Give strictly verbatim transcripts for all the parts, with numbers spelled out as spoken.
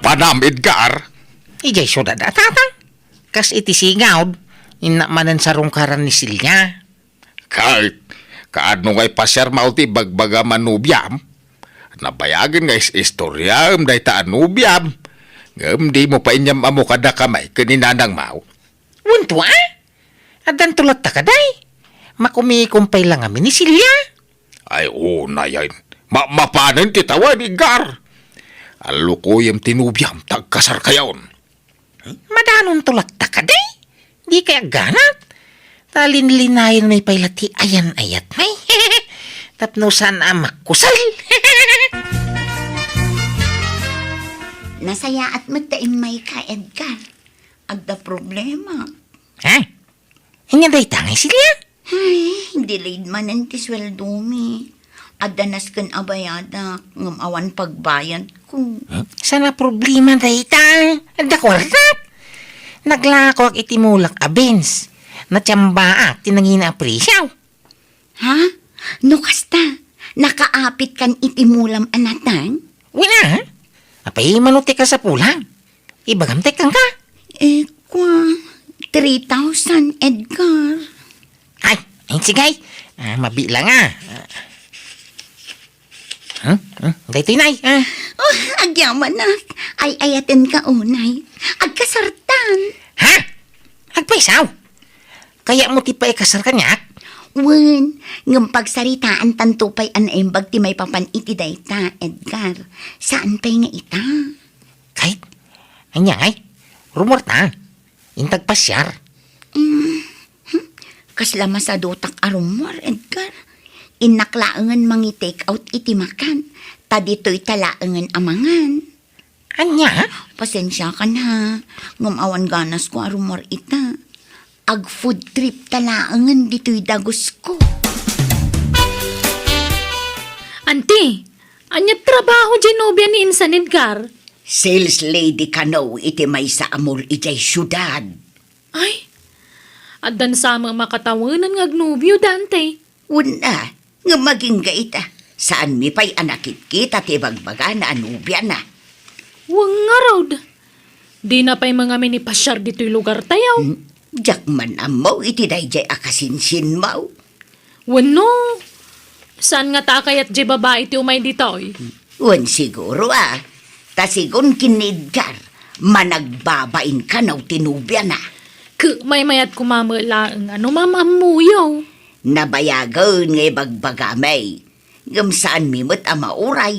panam, Edgar? Idiay siudad a, Tatang. Kas iti sigawd, innak manen sarungkaran ni Celia. Ket, kaano nga ipasiarmo ti ibagbagam a nobiam? Nabayagen nga is-istoriaem dayta a nobiam, ngem dimo pay inyam-ammo kadakami ken ni Nanang Mau. Wen, tua? Addanto latta kadi? Makumikom pay la ngamin ni Celia. Ay, unay, ay. Ma-, mapanen ti tawen, Edgar. Allukoyem ti nobiam, ta agkasarkayon. Madanonto latta kadi? Dikay agganat? Ta linlinayenmi pay la ti ayan-ayatmi. Tapno saan a makkusal. Nasayaat met ta immayka, Edgar. Adda problema. Ha? Ania dayta ngay, Celia? Ay, delayed manen ti sueldomi. Adda nasken a bayadak, ngem awan pagbayadko. Hmm? Saan a problema dayta? Adda kuartak. Naglakoak iti mulak a Benz. Natiambaak ti nangina a presio. Ha? No kasta, nakaapitkan iti mulam a nateng? Wen a. Apay mano ti kasapulan? Ibagam ti kenka. Eh, kua, three thousand, Edgar. Ay, ay, sige. Ah, mabilang, ah. Hmm? Hmm? Daytoy, Nay, ah. Oh, agyamanak. Ay-ayatenka unay. Agkasartan. Ha? Agpaysaw? Kayatmo ti paikasar kaniak? Wen, ngem pagsaritaantanto pay a naimbag ti maipapan iti dayta, Edgar. Saan pay nga ita? Kay, ania ngay? Rummuarta. Inta agpasiar. Mm, hmm. Kasla masadutak a rummuar, Edgar. Innak laengen mangi-take out iti makan, ta ditoyta laengen a mangan. Ania? Pasensiakan ha, ngem awan ganasko a rummuar ita. Ag-food tripta laengen ditoy dagusko. Anti, ania ti trabaho diay nobia ni insan, Edgar? Sales lady kano iti maysa a mall idiay siudad. Ay, addan sa met makatawenan nga agnobio, Dante. Wen a, ngem agingga ita, saanmi pay a nakitkita ti ibagbagana a nobiana. Wen ngarud, dina pay ngamin ipasiar ditoy lugartayo. Hmm, diak man ammo iti daydiay a kasinsinmo. Wenno, saan ngata a kayat diay babai ti umay ditoy? Wen siguro a, ta sigun ken ni Edgar, managbabain kano ti nobiana. Ket maymayat koma met laeng a no maam-ammoyo. Nabayagen nga ibagbagami, ngem saanmi met a mauray.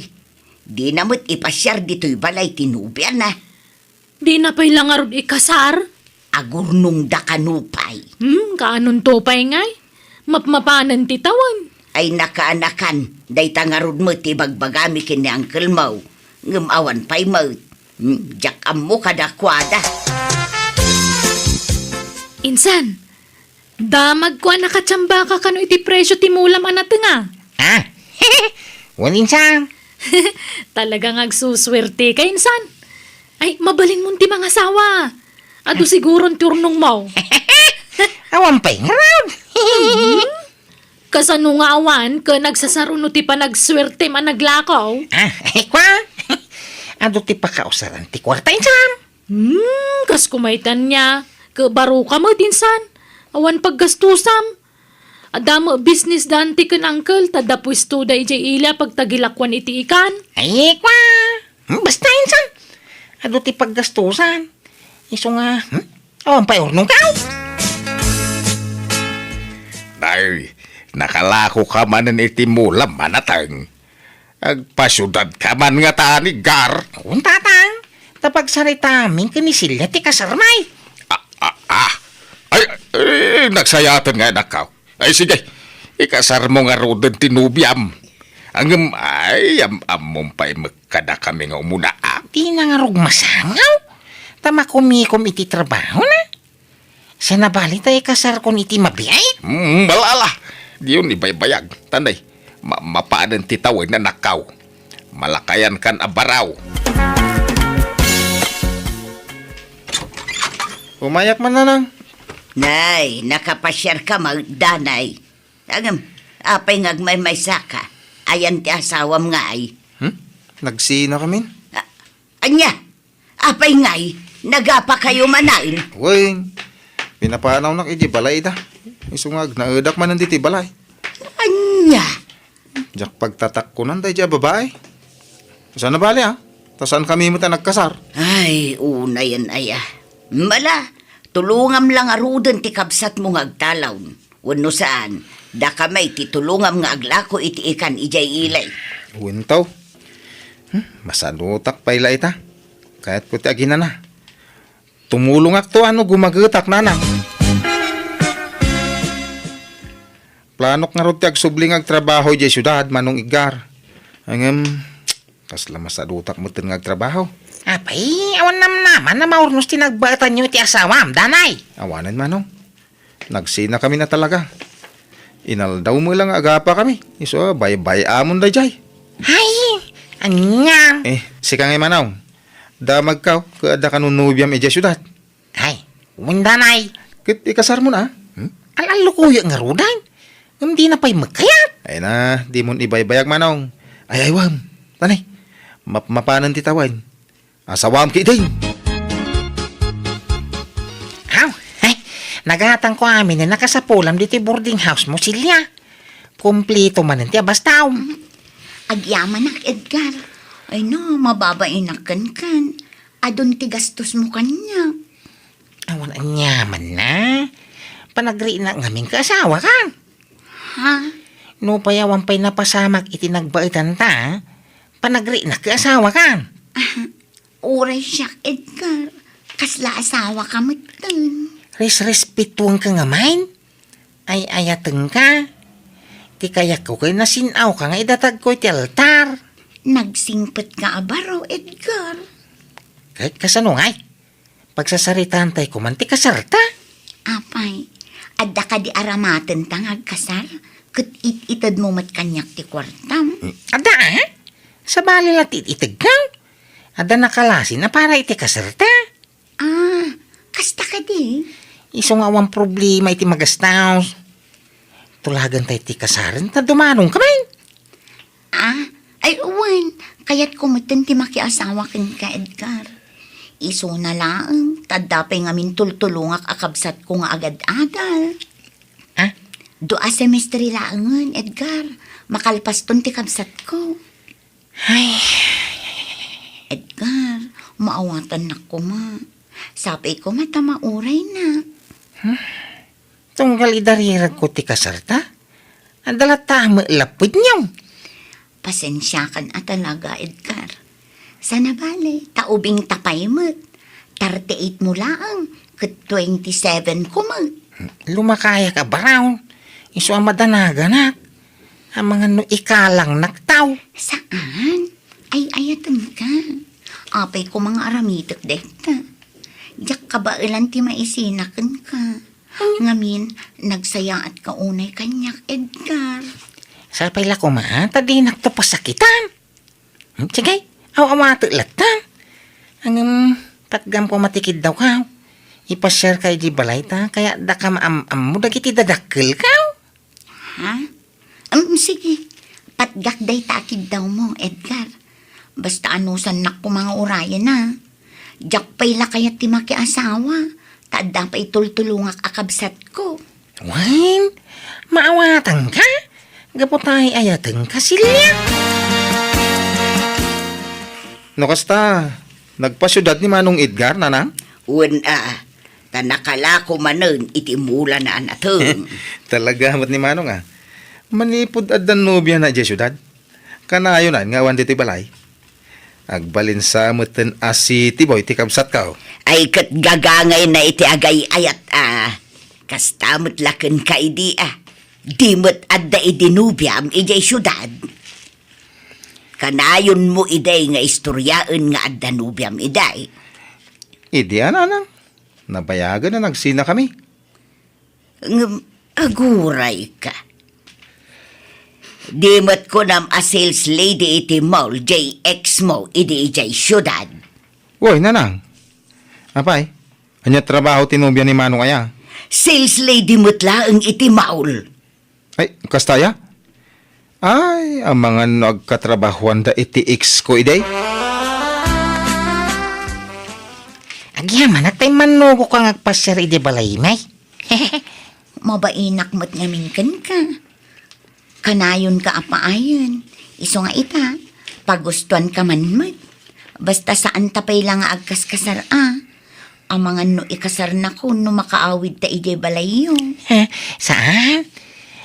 Dina met ipasiar ditoy balay ti nobiana. Dina pay la ngarud ikasar? Agurnongda kano pay. Hmm, kaanonto pay ngay? Mapmapanen ti tawen. Ay nakaanakan, dayta ngarud met ti ibagbagami ken ni uncle mo. Ngem awan pay met. Hmm, diak ammo kadakuada. Insan, damagko a nakatiambaka kano iti presio ti mulam a natenga. Ah? Wen, insan. Talaga nga agsusuerteka, insan. Ay, mabalinmon ti mangasawa. Adu siguron ti urnongmo. Awan pay ngarud. Kasano nga awan ket nagsasaruno ti panagsuertem a naglako? Ah, ay, kua. Adu ti pakausaran ti kuarta, insan. Hmm, kas kumaytan niya, ket baroka met, insan. Awan paggastosam. Adda met business da anti ken uncle, ta adda puestoda idiay ili a pagtagilakuan iti ikan. Ay, kua. Hmm, basta, insan. Adu ti paggastosan. Isu nga, hmm? Awan pay urnongko. Nay, nakalakoka manen iti mulam a nateng. Agpasiudadka man ngata, Edgar. Wen, Tatang. Ta pagsaritaami ken ni Celia ti kasarmi. Ah, ah, ah. Ay, ay, nagsayaten nga, anakko. Ay, sige. Ikasarmo ngaruden ti nobiam. Ngem, ay, am-, ammom pay met kadakami nga umuna, a? Dina ngarud masangaw. Ta makumikom iti trabahona. Saan a bali ta ikasarkon iti mabiit? Hmm, ala, ala. Diyon ibaybayag. Tanay, ma-, mapanen ti tawen, anakko. Malakayankan a baraw. Umayak man, Nanang. Nay, nakapasiarka met, danay. Ngem, apay nga agmaymaysaka? Ayan ti asawam ngay? Hmm? Nagsinakamin? A-, ania? Apay ngay, nagapakayo manen? Wen, pinapanawnak iti balay da. Isu nga agnaedak manen diti balay. Ania? Diak pagtatakkonan daydiay a babai. Saan a bali, a? Ta saankami met a nagkasar. Ay, unayen aya. Mala, tulongam la ngaruden ti kabsatmo nga agtalon. Wenno saan, daka met ti tulongam nga aglako iti ikan idiay ili. Wen, taw. Hmm, masadutak pay la ita. Kayatko ti aginana. Tumulongakto no gumagetak, nanang. Planok ngarud ti agsubli nga agtrabaho idiay siudad, Manong Edgar. Ngem, kasla masadutak metten nga agtrabaho. Apay, awan namnama a maurnos ti nagbaetanyo iti asawam, danay? Awanen, Manong. Nagsinakami a talaga. Inaldaw met la nga agapakami. Isu a baybay-amon daydiay. Ay, ania? Eh, sika ngay, Manong. Damagkaw, ket adda kano nobiam idiay siudad? Ay, wen, danay. Ket ikasarmon a? Hmm? Al-allukoyak ngaruden. Ngem dina pay met kayat. Ay na, dimon ibaybayak, Manong. Ay, aywam. Tanay, mapmapanen ti tawen. Asawam ketdin. Aw, ay, nagatangko amin a nakasapulam ditoy boarding house mo, Celia. Kumpleto manen ti abastaw. Agyamanak, Edgar. Ay na, mababainak kenken. Adun ti gastosmo kaniak. Awan aniamanna. Panagriinak ngamin ket asawakan. Ha? Nupay awan pay napasamak iti nagbaetanta, panagriinak ket asawakan. Uray siak, Edgar. Kasla asawaka metten. Resrespetuenka ngamin. Ay-ayatenka. Ti kayatko ket nasin-awka nga idatagko iti altar. Nagsingpetka a baro, Edgar. Ket kasano ngay? Pagsasaritaantay koman ti kasarta. Apay, adda kadi aramatenta nga agkasar? Ket it-itedmo met kaniak ti kuartam? Adda, a? Sabali la ti it-itedko. Adda nakalasin a para iti kasarta. Ah, kasta kadi? Isu nga awan problema iti magastos. Tulagantay ti kasaren ta dumanongka met. Ah, ay, wen, kayatko metten ti makiasawa kenka, Edgar. Isuna laeng, ta adda pay ngamin tultulongak a kabsatko nga agad-adal. Ah? Dua semestre laengen, Edgar. Makalpaston ti kabsatko. Ay. Edgar, maawatannak koma. Sapay koma ta mauraynak. Hmm? Tunggal idariragko ti kasarta? Adda latta met lapedyo. Pasensiakan a talaga, Edgar. Saan a bale, ta ubingta pay met. Thirty-eight mo laeng, ket twenty-seven ko met. Lumakayak a baro. Isu a madanaganak. Amangan no ikalangnak, taw. Saan? Ay-ayatenka. Apay koma nga aramitek dayta. Diak kabaelan ti maisina kenka. Ngamin, nagsayaatka unay kaniak, Edgar. Sapay la koma, ta dinakto pasakitan. Hmm, sige, aw-awatek latta. Ngem, patgam koma ti kiddawka. Ipasiarka idiay balayta, kayat dakam am-ammo dagiti dadakkelka. Ha? Em, sige. Patgak dayta a kiddawmo, Edgar. Basta anusannak koma nga urayen, a. Diak pay la kayat ti makiasawa, ta adda pay tultulongak a kabsatko. Wen, maawatanka? Gapu ta ay-ayatenka, Celia. No kasta, nagpasiudad ni Manong Edgar, nanang? Wen, a. Ta nakalako manen iti mulana a nateng. Talaga met ni Manong, a. Manipud adda nobiana idiay siudad. Kanayon nga awan ditoy balay. Agbalin sa metten a city boy ti kabsatko. Ay, ket gagangayna iti agay-ayat, a. Kasta met la kenka idi, a. Di met adda idi nobiam idiay siudad. Kanayonmo idi nga istoriaen nga adda nobiam idi. Idi, a, nanang? Nabayagen a nagsinakami. Ngem, agurayka. Di met kunam a sales lady iti mall diay ex mo idi idiay siudad? Wen, nanang. Apay, ania trabaho ti nobia ni Manong aya? Sales lady met laeng iti mall. Ay, kasta aya? Ay, amangan no agkatrabahoanda iti ex ko idi. Agyamanak ta immannugoka nga agpasiar idiay balaymi. Mabainak met ngamin kenka. Kanayonka a paayen. Isu nga ita, pagustuanka man met. Basta saan ta pay la nga agkaskasar a. Amangan no ikasarnakon no makaawidta idiay balayyo. Saan?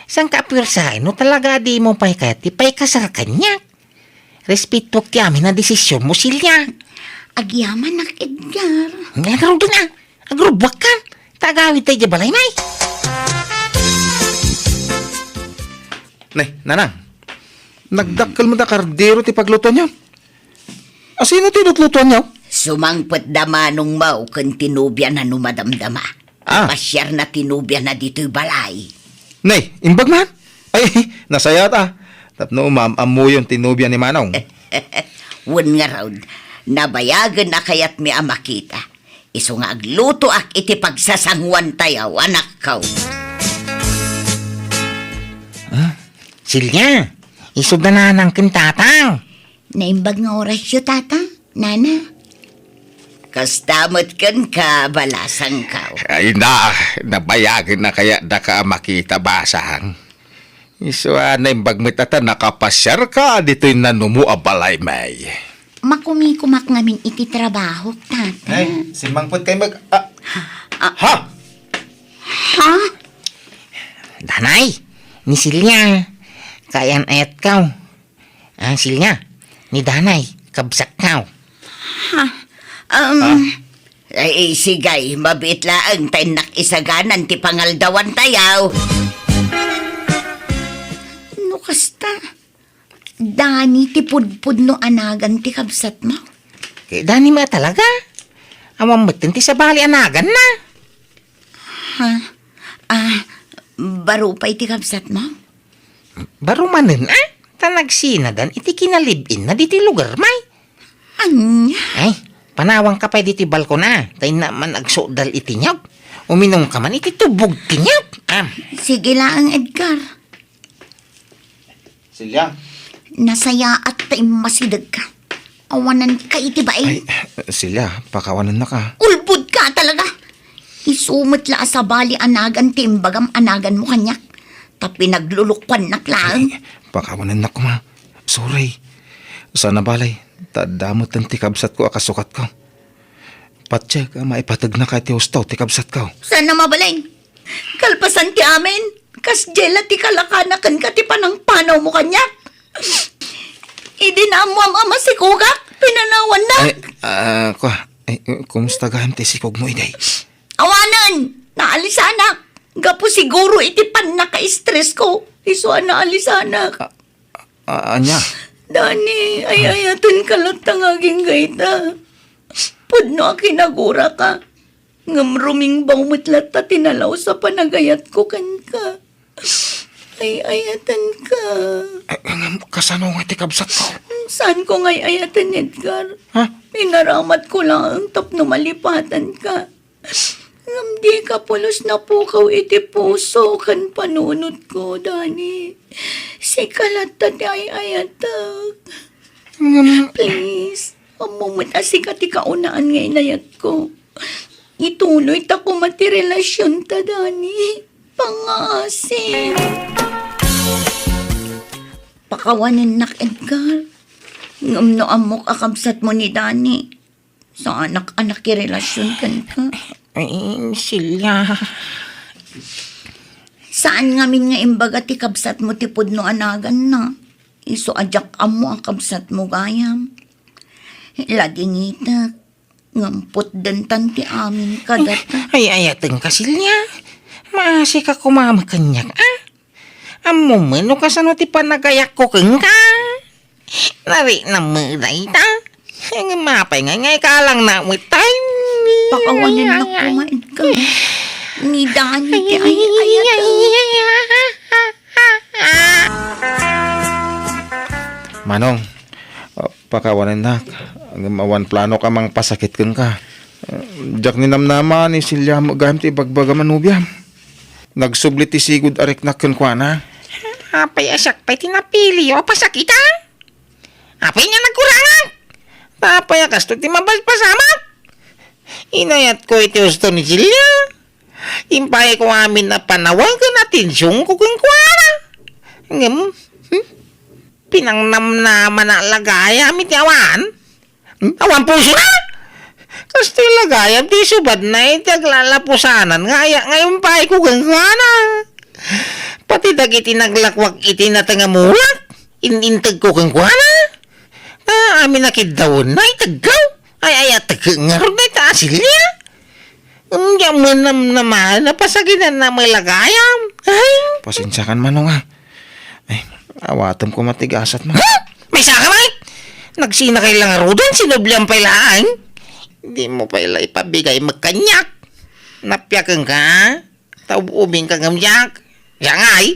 Saanka a puersaen no talaga a dimo pay kayat ti paikasar kaniak? Respetoak ti amin a desisionmo, Celia. Agyamanak, Edgar. Ngaruden a, agrubbuakkan. Ta agawidta idiay balaymi. Nay, nanang, nagdakkel met a kardero ti paglutoanyo. Asino ti lutlutoanyo? Sumangpet da manongmo ken ti nobiana no madamdama. Ah. Pasiarna ti nobiana ditoy balay. Nay, imbag man? Ay, nasayaat a. Tapno maam-ammoyon ti nobia ni Manong. Wen ngarud, nabayagen a kayatmi a makita. Isu nga aglutoak iti pagsasanguantayo, anakko. Ah, Celia, isu da nanang ken tatang. Naimbag nga orasyo, tata, nana. Kasta met kenka, balasangko. Ay na, nabayagen a kayat daka a makita, basang. Isu a naimbag met a ta nakapasiarka ditoy nanumo a balaymi. Makumikumak ngamin iti trabahok, tata. Ay, simmangpet kay mag-, ah, ah. Ha? Ha? Danay, ni Celia, kaayan-ayatko. Ah, Celia, ni Danay, kabsatko. Ha? Um, ah. Ay, sige, mabiit laeng ta innak isaganan ti pangaldawantayo. No kasta, Dani ti pudpudno a nagan ti kabsatmo? Eh, Dani met talaga. Awan met ti sabali a naganna. Ha? Ah, baro pay ti kabsatmo? Baro manen, ah? Ta nagsinadan iti kinalib-inna ditoy lugarmi. Ania? Ay, panawanka pay ditoy balkon a, ta innak man agsukdal iti niyog. Uminumka man iti tubog ti niyog. Ah. Sige laeng, Edgar. Celia. Nasayaat ta immasidegka. Awananka iti bain. Ay, Celia, pakawanannaka. Ulbodka talaga. Isu met la a sabali a nagan ti imbagam a naganmo kaniak. Ta pinaglulukuannak laeng. Ay, pakawanannak koma. Sorry. Saan a bale, ta adda metten ti kabsatko a kasukatko. Patiek a maipategnaka iti husto ti kabsatko. Saan a mabalin? Kalpasan ti amin, kasdiay la ti kalakana kenka ti panangpanawmo kaniak. Idi naammoam a masikogak, pinanawannak. Ay, ah, kua, ay, kumusta gayam ti sikogmo idi? Awanen, naalisanak. Gapu siguro iti pannakaestresko, isu a naalisanak. Ah, ah, ania? Dani, ay-ayatenka latta nga agingga ita. Pudno a kinaguraka. Ngem rumingbaw met latta ti nalaus a panagayatko kenka. Ay-ayatenka. Eh, ngem kasano nga ti kabsatko? Saanko nga ay-ayaten, Edgar. Ha? Inaramatko laeng tapno malipatanka. Ngem dika pulos napukaw iti puso ken panunotko, Dani. Sika latta ti ay-ayatek. Ngem please, ammo met a sika ti kaunaan nga inayatko. Ituloy ta koma ti relasionta, Dani. Pangaasi. Pakawanennak, Edgar. Ngem no ammok a kabsatmo ni Dani, saanak a nakirelasion kenka. Ay, Celia. Saan ngamin nga imbaga ti kabsatmo ti pudno a naganna? Isu a diak ammo a kabsatmo gayam. Ladingitek, ngem putdentan ti amin kadata. Ay, ayatenka, Celia. Maasika koma kaniak, a? Ammom no kasano ti panagayatko kenka? Nariknam met dayta. Ngem apay nga, nga ikalang na met tayo? Pakawanennak koma, Edgar. Ni Dani ti ay-ayatek. Manong, pakawanennak. Ngem awan planok a mangpasakit kenka. Diak ninamnama ni Celia met gayam ti ibagbagam a nobiam. Nagsubli ti sigud a riknak kenkuana. Apay a siak pay ti napiliyo a pasakitan? Apay nga nagkurangan? Apay a kastoy ti mabalpasamak? Inayatko iti husto ni Celia. Impayko amin a panawen ken atensionko kenkuana. Ngem, hmm? Pinangnamnamana la gayam iti awan. Hmm? Awan pusona? Kastoy la gayam ti isubadna iti aglalapusanan nga aya nga impayko kenkuana. Pati dagiti naglakwak iti nateng a mulak, in-integko kenkuana. Nga amin a kiddawenna, itegko. Ay, ay, ategko ngarud dayta a Celia. Ngem manamnama, napasaginana met la gayam. Ay. Pasensiakan, Manong, a. Ay, awatem koma ti gasatmo. Ha? Maysaka met? Nagsinakay la ngaruden, sinublian pay laeng. Dimo pay la ipabigay met kaniak. Napiakenka, a? Ta ub-ubingka ngem diak. Siak ngay,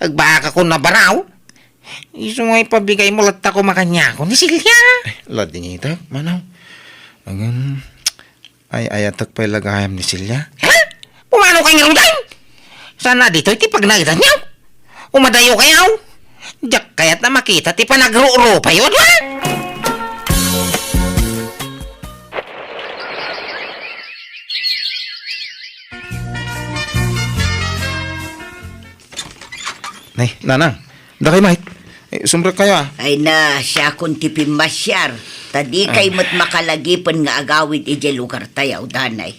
agbakakon a baraw. Isu nga ipabigaymo latta koma kaniakon ni Celia. Ay, ladingitak, Manong. Ngem, ay-ayatek pay la gayam ni Celia. Ha? Pumanokay ngaruden? Saan a ditoy ti pagnaedanyo? Umadayokayo. Diak kayat a makita ti panagrurupayo, a? Nay, Nanang, dakay met. Eh, sumrekkayo, a. Ay na, siakon ti pimmasiar. Ta dikay Ah. met makalagipen nga agawid idiay lugartayo, danay.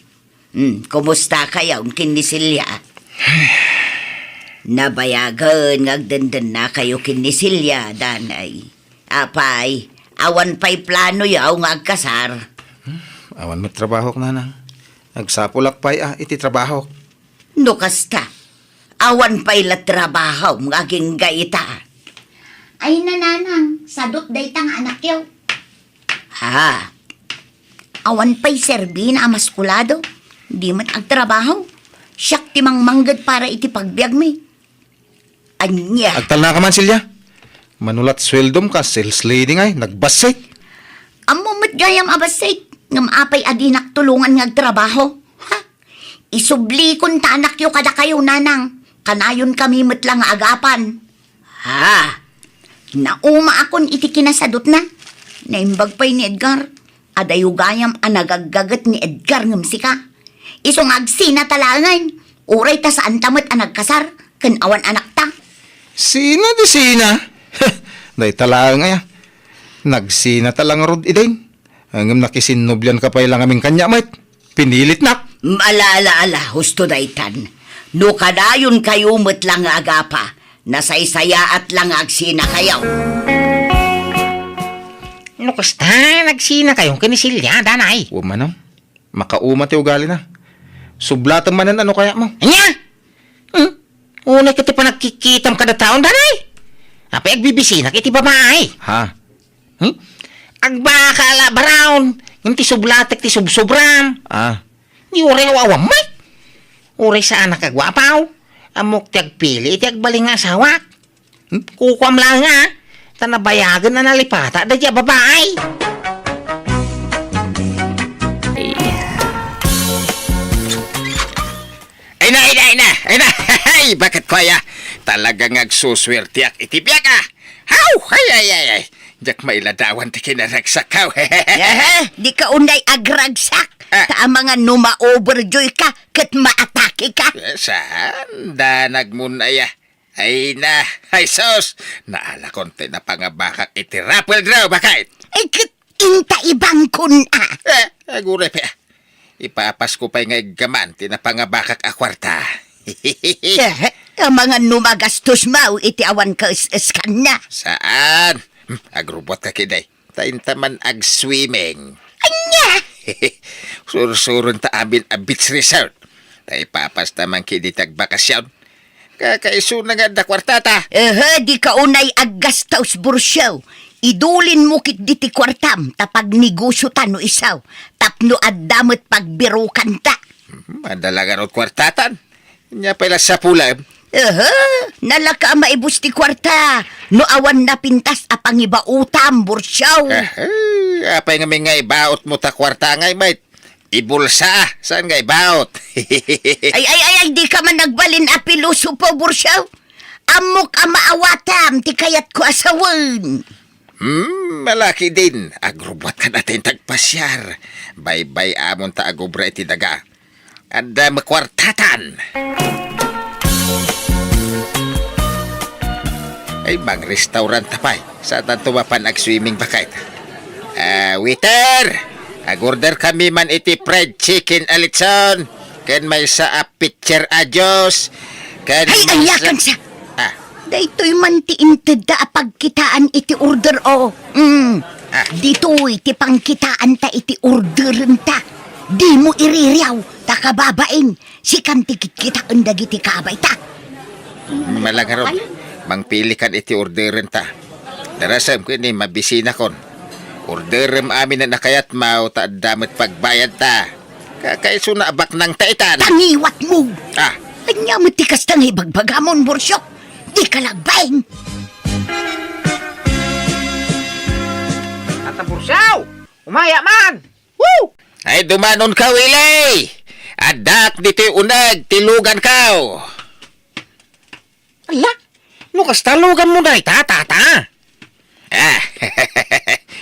Hmm, kumustakayo ken ni Celia? Nabayagen nga agdendennakayo ken ni Celia, danay. Apay, awan pay planoyo nga agkasar? Hmm, awan met trabahok, Nanang. Agsapulak pay, a, iti trabahok. No kasta, awan pay la trabahom nga agingga ita. Ay, Nanang, sadut dayta nga anakyo. Ha? Awan pay serbina a maskulado. Di met agtrabaho. Siak ti mangmangged para iti pagbiagmi. Ania? Agtalnaka man, Celia. Mano la't sueldom kas sales lady ngay, nagbassit. Ammom met gayam a bassit, ngem apay a dinak tulongan nga agtrabaho? Ha? Isublikon ta anakyo kadakayo, Nanang. Kanayonkami met la nga agapan. Ha? Naumaakon iti kinasadutna. Naimbag pay ni Edgar. Adayo gayam a nagaggaget ni Edgar ngem sika. Isu nga agsinata laengen, uray ta saanta met a nagkasar ken awan anakta. Sina di sina? Dayta laeng aya. Nagsinata la ngarud idin. Ngem nakisinnublianka pay la ngamin kaniak met. Pinilitnak. Ala, ala, ala, husto daytan. No kadayonkayo met la nga agapa, nasaysayaat la nga agsinakayo. No kasta, nagsinakayo ken ni Celia, danay. Wa manen, makauma ti ugalina. Sublatem manen no kayatmo. Ania? Hmm? Unay ket ti panagkikitam kada taon, danay. Apay agbibisinak iti babae? Ha? Hmm? Agbaka la baraon, ngem ti sublatek ti subsobram. Ah. Di uray aw-awam met. Uray saanak a guapaw, ammok ti agpili iti agbalin nga asawak. Hmm? Kukuam laeng a, ta nabayagen a nalipata daydi a babae. Ay na, ay na, ay na, ay na. Ay, baket ko aya. Talaga nga agsusuertiak iti biag, a. Haw! Ay, ay, ay, ay. Diak mailadawan ti kinaragsak, haw. Aha, dika unay agragsak. Ah. Ta amangan no ma-overjoy ka, ket maatake ka. Eh, saan? Danag mo na, aya. Ay na, ay sus! Naalakon ti napangabakak iti raffle draw, baket. Ay, ket inta ibangkon, a. Eh, aguray pay, a. Ipapas ko pay nga iggaman ti napangabakak a kuarta. Eh, amangan no magastos maw iti awan kaes-eskanna. Saan? Hmm, agrubot ka kiday. Ta inta man agswimming. Ania? Sursuron ta amin a beach resort. Ta ipapas ta man kidi ti agbakasyon. Kakaisuna nga adda kuartata. Ehe, dika unay aggastos, Bursyo. Idulin mo ketdi ti kuartam, ta pagnegosyo ta no isu, tapno adda met pagbirokanta. Hmm, adda la ngarud kuartatan. Ania pay la sapulem? Ehe, nalaka a maibus ti kuarta, no awan napintas a pangibaotam, Bursyo. Ehe, apay ngamin nga ibaotmo ta kuarta ngay met? Ibulsa, saan nga ibaot? Ay, ay, ay, ay, dika man nagbalin a pilosopo, Bursyo. Ammok a maawatam ti kayatko a sawen. Hmm, malaki din. Agrubbuat kan atin tagpasiar. Baybay-amon ta agubra iti daga. Adda met kuartatan. Ay, mang-restaurant ta pay. Saan tanto mapan ag-swimming baket? Ah, waiter! Ag-order kami man iti fried chicken a litson, ken maysa a pitcher a juice, ken Ay, maysa ayakan sa! Ah. Daytoy man ti intedda a pagkitaan iti order, o. Mm. Ah. Ditoy ti pangkitaanta iti orderenta. Dimo iririaw, ta kababain, sikan ti kitkitaen dagiti kabayta. Malangaron, mangpilikan iti orderenta. Darasem ken ni mabisinakon. Orderem amin a kayatmo ta adda met pagbayadta. Kakaisuna a baknangta itan. Tangiwatmo! Ah. Ania met ti kasta nga ibagbagamon, Borsio? Di ka lagbeng! Tata Borsio! Umaya man! Woo! Ay, dumanonka, Willie! Addak ditoy uneg ti luganko! Ala, no kasta luganmo dayta, tata? Ah,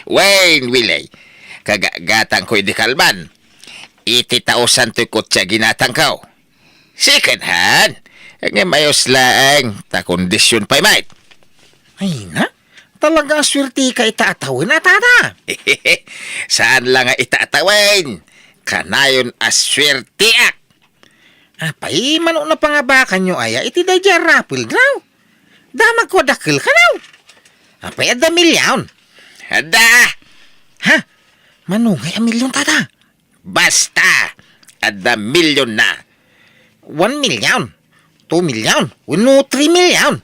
wen, Willie. Kagagatangko idi kalban. Iti taosan toy kotse a ginatangko. Second hand. Ngem ayos laeng, ta kondisyon pay met. Ay na, talaga a suertika ita a tawen a, tata. Saan la nga ita a tawen. Kanayon a suertiak. Apay, mano napangabakanyo aya iti daydiay a raffle draw? Damagko a dakkel kano? Apay, adda milyon? Adda! Ha? Mano ngay a milyon, tata? Basta, adda milyonna. One million, two million, wenno three million.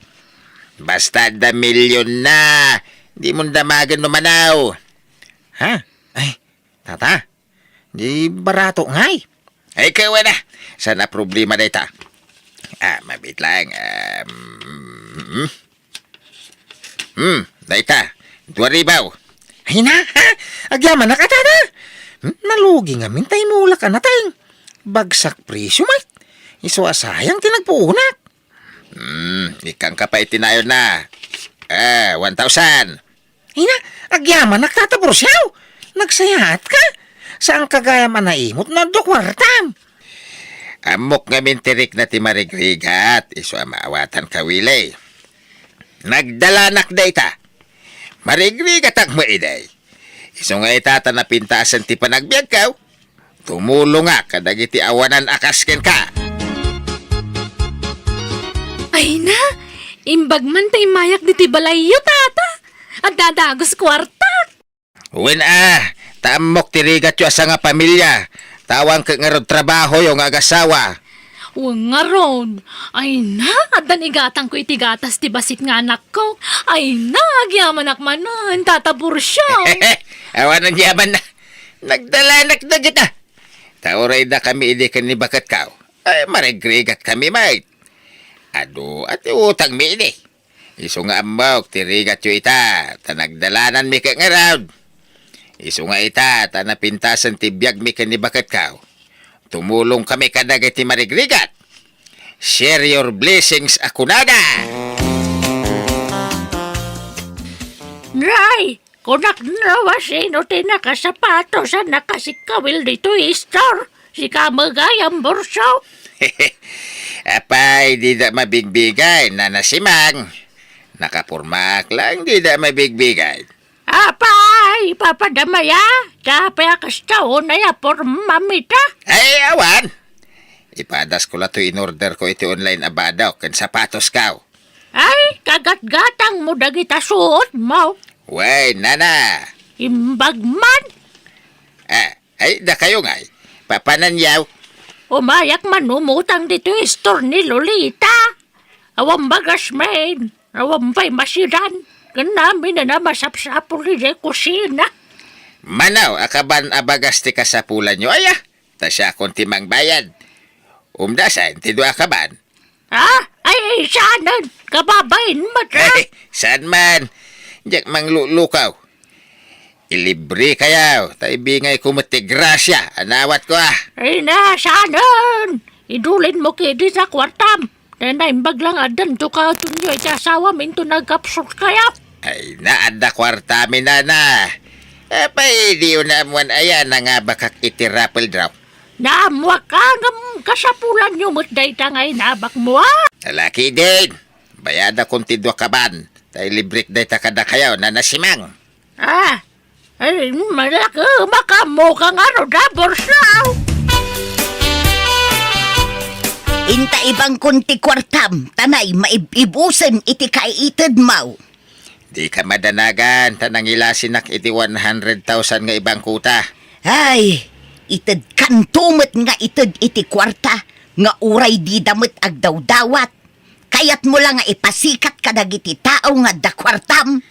Basta adda milyonna. Dimon damagen no mano. Ha? Ay, tata, di barato ngay. Ay, kawana. Saan a problema dayta? Ah, mabiit laeng. Um, Hmm, dayta, dua ribu. Ay na, ha? Agyamanak a, tata? Hmm, nalugi ngamin ta imulak a nateng. Bagsak presyo met. Isu a sayang ti nagpuonak. Hmm, ikkangka pay iti nayonna. Ah, one thousand. Ay na, agyamanak, tata Borsio. Nagsayaatka. Saanka gayam a naimot no adda kuartam. Ammok ngamin ti rikna ti marigrigat, isu a maawatanka, Willie. Nagdalanak dayta. Marigrigatak met idi. Isu nga ita ta napintasen ti panagbiagko, tumulongak kadagiti awanan a kas kenka. Ay na, imbag man ta immayak ditoy balayyo, tata. Adda dagus kuarta. Wen a, ta ammok ti rigatyo a sangapamilia, ta awan ket ngarud trabahoyo nga agasawa. Wen ngarud, ay na, addan igatangko iti gatas ti bassit nga anakko. Ay na, agyamanak manen, Tata Borsio. Awan a yaman na, nagdalanak dagita. Ta uray dakami idi ken ni baketko, ay marigrigatkami met. Adu a ti utangmi idi. Isu nga ammok ti rigatyo ita, ta nagdalananmi ket ngarud. Isu nga ita, ta napintasen ti biagmi ken ni baketko. Tumulongkami kadagiti marigrigat. Share your blessings a kunada. Nay, kunak no a sino ti nakasapatos a nakasikkawil ditoy istor? Sika met gayam, Borsio. Apay, dida mabigbigay, Nana Simang. Nakapormaak laeng dida mabigbigay. Apay, papadamaya, ta apay a kasta unay a porma mita? Ay, awan. Ipadasko la toy inorderko iti online a badok ken sapatosko. Ay, kagatgatangmo dagita suotmo. Wen, Nana. Imbag man. Ah, Ay, dakayo ngay. Papananyaw. Umayak man umutang ditoy istor ni Lolita. Awan bagasmin. Awan pay masidan. Ken amin a masapsapul idiay kusina. Mano a kaban a bagas ti kasapulanyo, aya? Ta siakon ti mangbayad. Umdasen ti dua a kaban. Ah? Ay, ay, saanen? Kababain met, ah? Ay, saan man? Diak manglulukaw. Ilibrekayo, ta ibingayko met ti grasia a nawatko, ah. Ay na, saanen? Idulinmo ketdi ta kuartam. Ta naimbag la nga addan to katunyo iti asawam inton nagkapsulkayo. Ay, na, adda kuartami, nana. Apay, diyo naammoan aya nangabakak iti raffle draw? Naammoak a ngem kasapulanyo met dayta nga inabakmo, a? Alakiden, bayadakon ti dua ka van, ta ilibrek dayta kadakayo, nana Simang. Ah, ay, malaki, makaammo ka ngarud, a, Bursaw. Inta ibangkon ti kuartam, ta nay, maib-ibusen iti kaitedmo. Dika madanagan, ta nangilasinak iti one hundred thousand nga ibangkota. Ay, itedkanto met nga ited iti kuarta, nga uray dida met agdawdawat. Kayatmo la nga ipasikat kadagiti tao nga adda kuartam?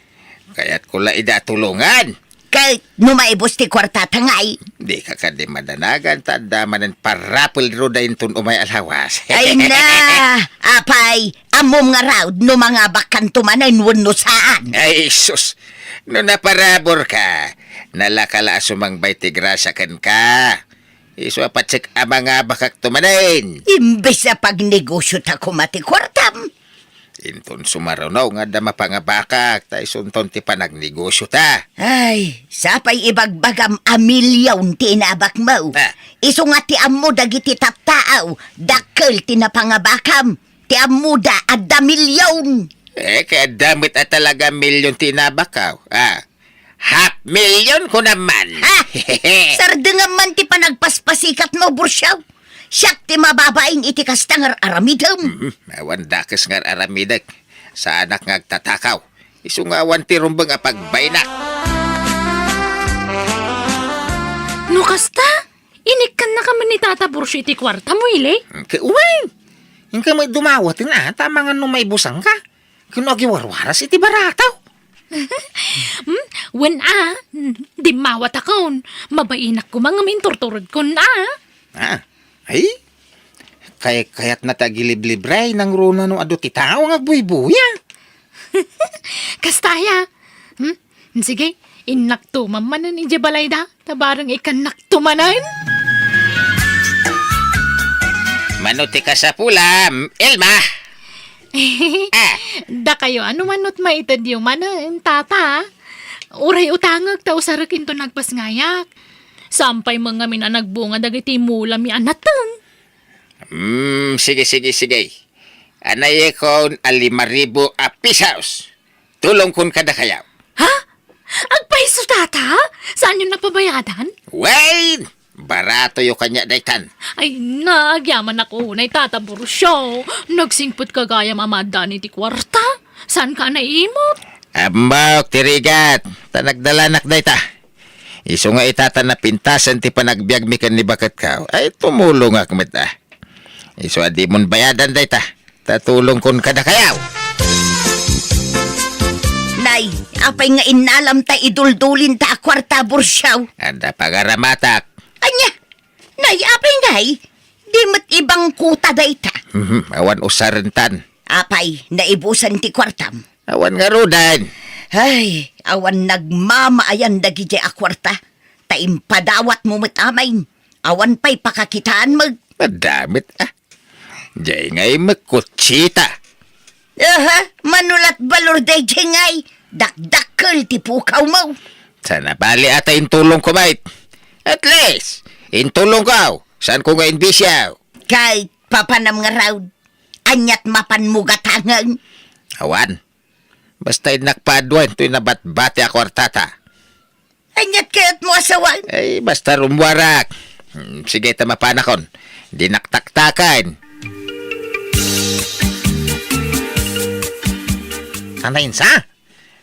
Kayatko la ida tulongan. Ket no maibus ti kuartata ngay? Dika kadi madanagan, ta adda manen parapel ruda inton umay a lawas. Ay na, apay, ammom ngarud no mangabakkanto manen wenno saan? Ay, sus! No naparaburka, nalaka la a sumangbay ti grasia kenka. Isu a patsek a mangabakakto manen. Imbes a pagnegosiota koma ti kuartam. Inton sumaruno nga adda mapangabakak, ta isunton ti panagnegosiota. Ay, sapay ibagbagam a milyon ti inabakmo. Ah. Isu nga ti ammo dagiti tattao, dakkel ti napangabakam. Ti ammoda, adda milyon. Eh, kay adda met a talaga milyon ti inabakkaw. Ah, half million kunam man. Ha? Sardengam man ti panagpaspasikatmo, Bursiaw. Siak ti mababain iti kasta nga ar-aramidem. Mhm, awan dakes nga ar-aramidek. Saanak nga agtatakaw. Isu nga awan ti rumbeng a pagbainak. No kasta, inikkannaka man ni Tata Bursiaw iti kuartam, Willie? Ke-, wen! Inka met dumawaten a, ta amangan no maibusanka. Ken no agiwarwaras iti barataw. Hmm? Wen a, dimmawatakon. Mabainak koma ngem inturturedkon a. Ah, ay? Kay-, kayatna ti agiliblibre, nangruna no adu ti tao nga agbuybuya. Kasta aya. Hmm? Sige, innakto man manen idiay balayda, ta bareng ikkannakto manen. Mano ti kasapulam, Elma? Ah. Dakayo, ano manot maitedyo manen, tata? Uray utangek ta usarek inton nagpasngayak. Sampay met ngamin a nagbunga dagiti mulami a nateng. Hmm, sige, sige, sige. Anayekon a lima ribu a pisos. Tulongkon kadakayo. Ha? Agpayso, tata? Saanyo napabayadan? Wen! Baratoyo kaniak daytan. Ay, nagyamanak unay, Tata Bursiaw. Nagsingpet ka gayam a maaddaan iti kuarta. Saanka a naimot? Ammok ti rigat, ta nagdalanak dayta. Isu nga ita ta napintasen ti panagbiagmi ken ni baketko. Ay, tumulongak met a. Isu a dimon bayadan dayta, ta tulongkon kadakayo. Nay, apay nga innalam ta iduldulinta a kuarta, Bursiaw? Adda pagaramatak. Ania? Nay, apay ngay? Di met ibangkota dayta. Mhm, awan usarentan. Apay, naibusan ti kuartam? Awan ngaruden. Ay, awan nagmamaayan dagidiay a kuarta. Ta impadawatmo met amin. Awan pay pakakitaan met. Adda met, ah. Diay ngay met kutsita. Aha, mano lat balor daydiay ngay. Dakdakkel ti pukawmo. Saan a bali a ta intulongko met. At least, intulongko. Saanko nga inbisiaw? Kay papanam ngarud. Aniat mapanmo gatangen? Awan. Basta innak paaduen toy nabatbati a kuartata. Aniat kayatmo a sawen? Ay, basta rummuarak. Hmm, sige ta mapanakon. Dinak taktaken. Anainsa?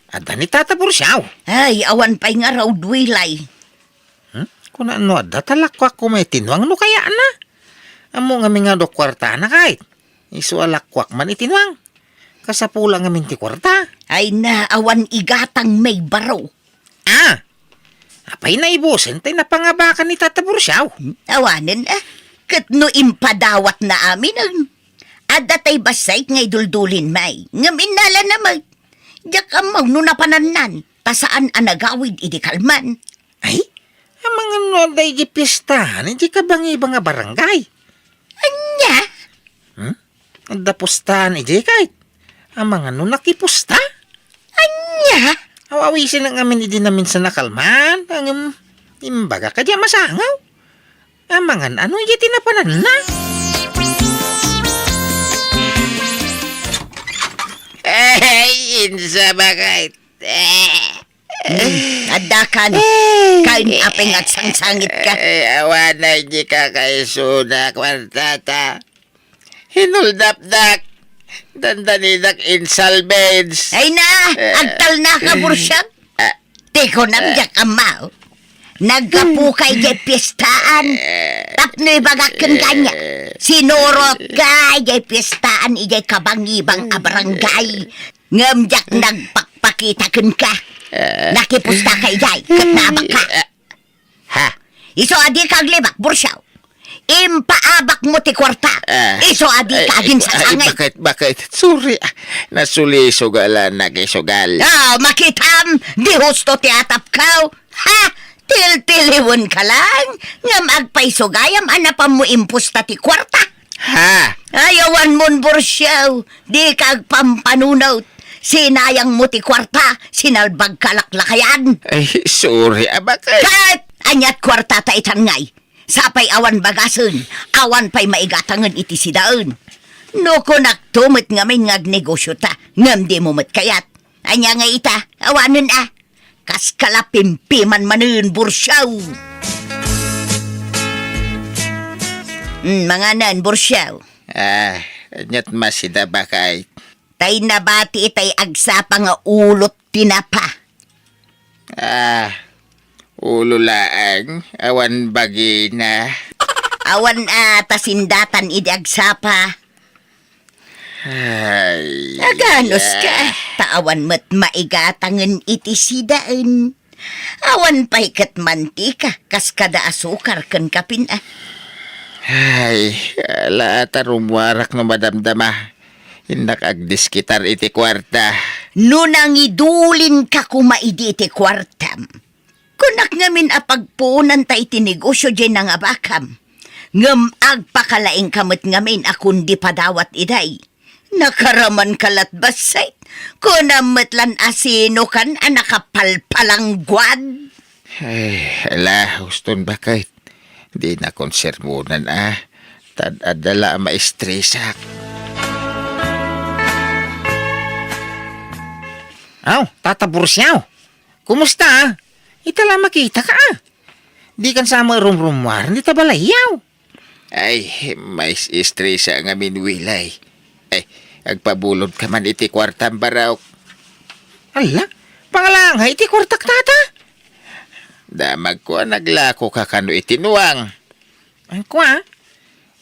Adda ni Tata Bursiaw. Ay, awan pay ngarud, Willie. Hmm? Kuna no adda ta lakkuak koma iti nuang no kayatna. Ammo ngamin nga adu kuartana kayat. Isu a lakkuak man iti nuang. Kasapula ngamin ti kuarta. Ay na, awan igatang may baro. Ah! Apay naibusen tay napangabakan ni Tata Bursiaw? Hmm? Awanen, ah. Ket no impadawatna aminen. Adda tay bassit nga iduldulin may. Ngem innala na may. Diak ammo no napanannan. Ta saan a nagawid idi kalman. Ay, amangan no adda idiay pistahan idiay kabangibang a barangay. Ania? Hmm? Adda pustahan idiay kayat. Amangan no nakipusta? Ania? Ita? Aw-awisenak ngamin idi naminsan a kalman, ngem imbagak a diak masangaw. Amangan ano iti napananna? Ay, insa, bakay? Hmm, addakan. Ay. Kain apay nga agsangsangitka? Ay, awan na iti kakaisuna, kwartata. Hinuldapdak. Dandanidak in salvage. Ay na, eh, agtalnaka, Bursyang. Ah. Ti kunam, eh, diak ammo. Naggapuka idiay piestaan. Eh. Tapno ibagak kenka ania. Eh. Sinurotka idiay piestaan idiay kabangibang a barangay. Ngem diak nagpakpakita kenka. Eh. Nakipustaka idiay, ket naabakka. Eh. Ha? Isu a dika aglibak, Bursyang. Impaabakmo ti kuarta. Ah. Isu a dika aginsasangay. Ay, bakit, bakit? Sorry, ah. Nasulisog a la nagisugal. Ah, makitam, di husto ti atapkaw. Ha? Tiltiliwenka lang, ngem agpaisugayam a napanmo impusta ti kuarta. Ha? Ay, awanmon, Bursyang. Dika agpampanunot. Sinayangmo ti kuarta, sinalbagka laklakayan. Ay, sorry, abak, eh. Ket aniat kuartata itan ngay? Sapay awan bagasen, awan pay maigatangen iti sidaen. No kunakto met ngamin nga agnegosyota, ngem dimo met kayat. Ania nga ita? Awanen a. Kaskala pimpiman manen, Bursyang. Hmm, manganan, Bursyang. Ah, aniat masida, bakay? Tay nabati itay agsapa nga ulot ti napa. Ah, ulo laeng, awan bagina. Awan a ta sindatan idi agsapa. Ay, aganoska, ah, ta awan met maigatangen iti sidaen. Awan pay ket mantika, kas kada asukar ken kapin a. Ay, ala ta rummuarak no madamdama. Innak agdiskitar iti kuarta. No nangidulinka koma idi iti kuartam, kunak ngamin a pagpuonanta iti negosio diay nangabakam. Ngem agpakalaingka met ngamin a kundi padawat iday. Nakaramanka lat bassit. Kunam met lan a sinokan a nakapalpalangguad. Ay, ala, uston bakit? Di na konsermonan a. Tad adda la a maestresak. Aw, Tata Bursyang. Kumusta, a? Ita la makitaka, a. Dikan sa mairumrummuar ita balayyo. Ay, mais-estresa ngamin, Wilay. Ay, agpabulodka man iti kuartam, barok. Ala, pangalangay iti kuartak, tata? Damagko a naglakoka kano iti nuang. Ay, kua,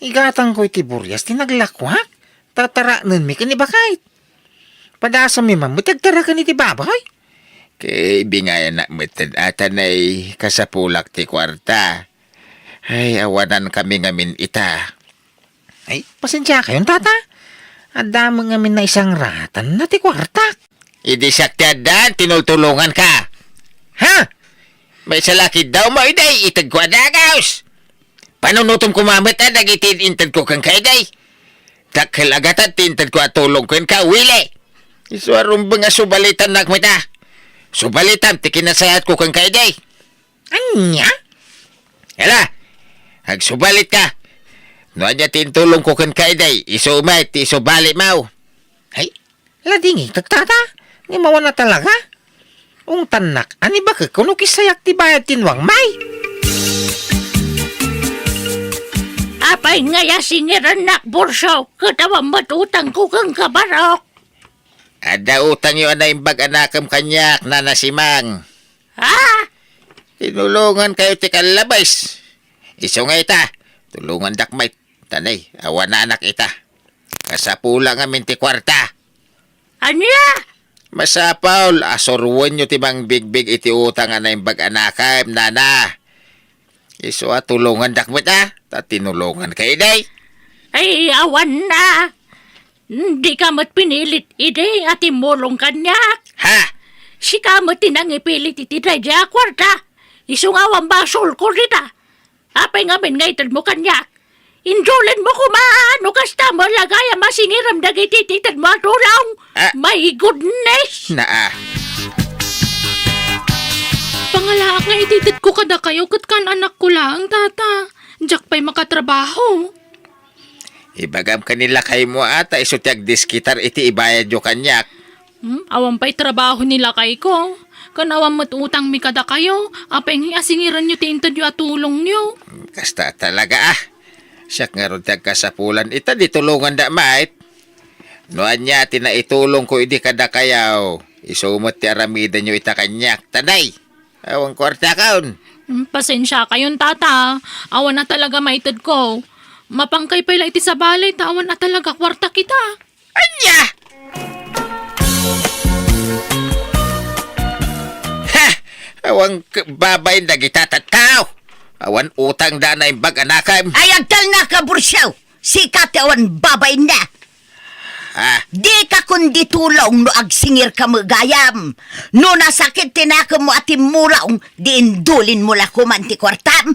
igatangko iti burias ti naglakoak. Tataraknenmi ken ni bakay. Padasammi man met ti agtaraken iti baboy. Ket ibingayanak met ata nay kasapulak ti kuarta. Ay, awanankami ngamin ita. Ay, pasensiakayon, tata. Adda met ngamin naisangratna ti kuartak. Idi siak ti addaan, tinultulonganka. Ha? Maysa la ketdi a umayday, itedko a dagus. Panunotem koma met a dagiti intedko kenka idi. Dakkel a gatad ti intedko a tulong kenka, Willy. Isu a rumbeng a subalitannak met a. Subalitam ti kinasayatko kenka idi. Ania? Ala, agsubalitka. No ania ti intulongko kenka idi, isu met ti isubalim. Ay, ladingit, tata. Ni mawana talaga. Ungtannak, ani bakek kuno kisayak ti bayad ti nuang, may? Apay nga ya singirannak, Bursyang, ket awan met utangko kenka, barok? Adda utangyo a naimbag a nakem kaniak, Nana Simang. Ha? Tinulongankayo ti kallabes. Isu nga ita, tulongandak met, ta nay, awananak ita. Kasapula ngamin ti kuarta. Ania? Masapul a suroenyo ti mangbigbig iti utang a naimbag a nakem, nana. Isu a tulongandak met a, ta tinulonganka idi. Ay, awan na. Dika met pinilit idi a timmulong kaniak. Ha? Sika met ti nangipilit iti daydiay a kuarta. Isu nga awan basolko dita. Apay ngamin nga itedmo kaniak? Injulenmo koma no kasta met la gayam a singiram dagiti itedmo a tulong. Ah. My goodness! Naa. Ngalaak nga itedko kadakayo ket kaan-anakko laeng, Tata. Diak pay makatrabaho. Ibagam ken ni lakaymo a ta isu ti agdiskitar iti ibayadyo kaniak. Hmm, awan pay trabaho ni lakayko. Ken awan met utangmi kadakayo. Apay nga asingirenyo ti intedyo a tulongyo? Kasta talaga, ah. Siak ngarud ti agkasapulan ita, di tulonganda met. No ania ti naitulongko idi kadakayo, isu met ti aramidenyo ita kaniak. Tanay, awan kuartakon. Hmm, pasensiakayon, Tata. Awan a talaga maitedko. Mapangkay pay la iti sabali ta awan a talaga kuarta kita. Ania? Ha! Awan k-, babain dagita tattao. Awan utangda a naimbag a nakem. Ay, agtalna ka, Bursiaw! Sika ti awan babainna. Ah. Dika kundi tulong no agsingirka met gayam. No nasakit ti nakemmo a timmulong, di indulinmo la koman ti kuartam.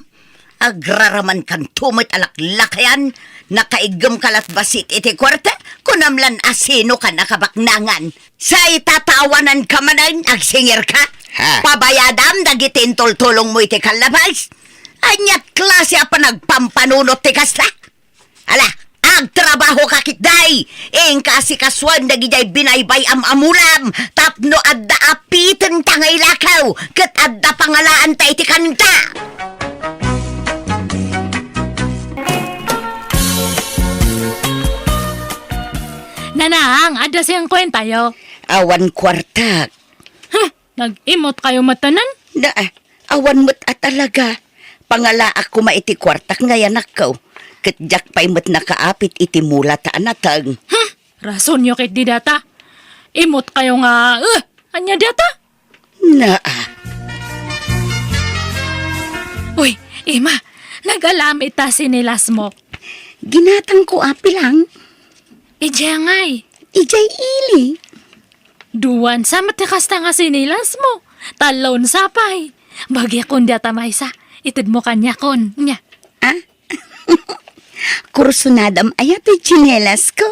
Agraramankanto met a laklakayan, nakaiggemka lat bassit iti kuarta, kunam lan a sinokan a kabaknangan. Sa itatawananka manen, agsingirka? Ha? Pabayadam dagiti intultulongmo iti kallabas. Aniat klase a panagpampanunot ti kasta? Ala, agtrabahoka ketdi! Inka asikasuem dagidiay binaybay-am a mulam tapno adda apitenta nga ilakaw ket adda pangalaanta iti kanta! Nanang, adda singkuentayo. Awan kuartak. Huh! Nag-imot kayo matanan? Da, awan met a talaga. Pangalaak koma iti kuartak nga yanakko. Ket diak pay met nakaapit iti mula ta anateng. Hmm, rasonyo ket di data. Imot kayo nga, eh, anya data? Naa. Uy, Ima, nag-alam ita sinilas mo. Ginatangko, api lang. Idiay ngay? Idiay ili. Duan sa met ti kasta nga sinilas mo. Talon sa pay. Bagikon data maysa. Ited mo kaniakon. Nya. Ah? Kursunadam aya ti tsinelas ko?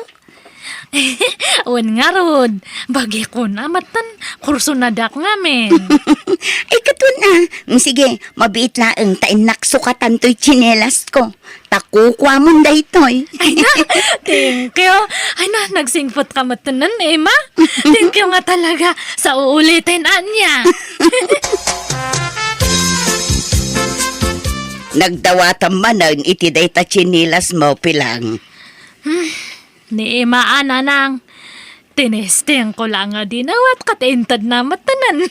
Wen ngarud. Bagikon a met tan kursunadak ngamin. Ay, katun a. Mm, sige, mabiit laeng ta innak sukatan toy tsinelas ko. Ta kukuamon daytoy. Ay na, thank you. Ay na, nagsingpet ka met tanan, Emma. Thank you nga talaga. Sa uulitin, anya. Nagdawatam manen iti dayta tsinelas mo, Pilang. Hmm, ni Emma, a, Nanang. Tinesting ko lang nga dinawat kat inted na met tanan.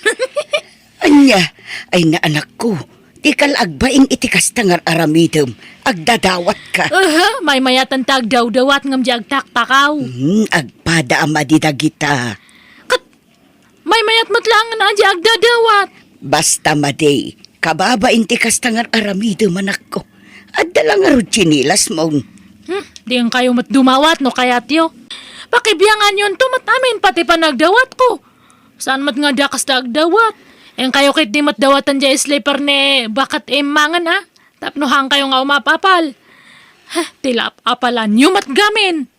Anya, ay na, anakko, dika la agbain iti kasta nga ar-aramidem, agdadawatka. Aha, maymayatan ta agdawdawat ngem di agtaktakaw. Hmm, agpada a madi dagita. Ket maymayat met laeng nga di agdadawat. Basta madi, kababain ti kasta nga ar-aramidem, anakko. Adda la ngarud tsinelas mo. Hmm, dian kayo met dumawat no kayatyo. Pakibianganyon to met amin pati panagdawatko. Saan met nga dakas da agdawat? Inkayo ket di met dawatan diay slipper ni Baket Emma ngan, a? Tapno haan kayo nga umapapal. Heh, ti lap-apalanyo met gamin.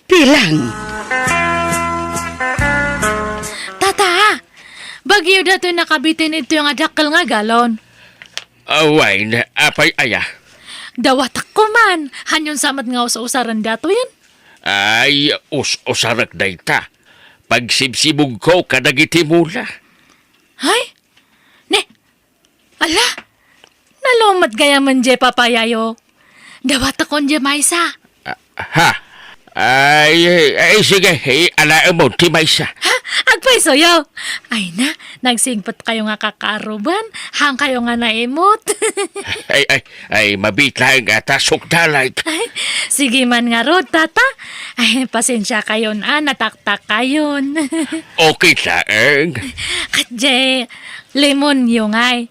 Pilang. Tata, bagyo datoy nakabitin ito nga dakkel nga galon. Awayen, apay aya? Dawatak koman. Hanyon sa met nga us-usaren datoyen? Ay, us-usarek dayta. Pagsibsibugko kadagiti mula. Ay? Ne, ala? Nalumet gayamen diay papayayo. Dawatakon diay maysa. Ah, ha? Ay, ay, sige, alaemon ti maysa. Ha? Agpaysoyo? Ay na, nagsigpet kayo nga kakaruban, haan kayo nga naimot. Ay, ay, ay, mabiit laeng a ta sukdalay. Ay, sige man ngarud, tata. Ay, pasensia kayon, a, nataktak kayon. Okay laeng. Ket diay, lemon yo ngay.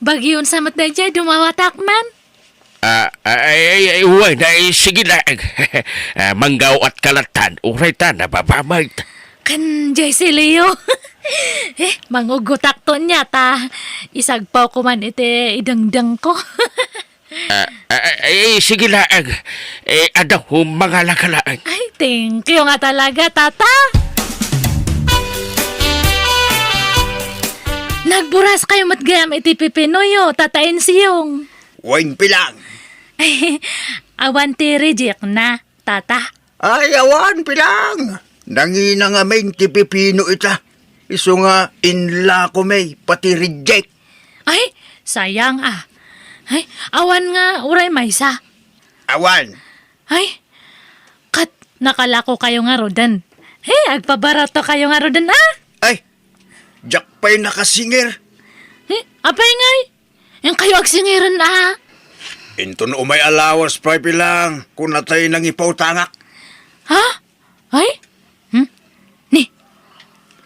Bagyon sa met daydiay, dumawatak man. Ah, ay, ay, ay, wen, ay, sige laeng. Ah, manggaw-atka lattan, uray ta, nababamag. Kan diay si Leo. Eh, mangugutak to niya, ta isagpaw ko man iti idengdeng ko. Ah, ah, ay, ay, sige laeng. Eh, adaw, mangala ka laeng. Ay, thank you nga talaga, tata. Nagburas kayo met gayam iti pipinoyo, Tata Insyong. Wen, Pilang. Awan ti reject na, Tata. Ay, awan, Pilang. Nangina ngamin ti pipino ita. Isu nga inlako mi pati reject. Ay, sayang a. Ay, awan nga uray maysa. Awan. Ay, ket nakalako kayo ngaruden. Ay, agpabarato kayo ngaruden, a? Ay, diak pay nakasingir. Ay, apay ngay? Inkayo agsingiren a? Inton umay a lawas pay, Pilang, kunatay nangipautangak. Ha? Ay? Hmm? Ni,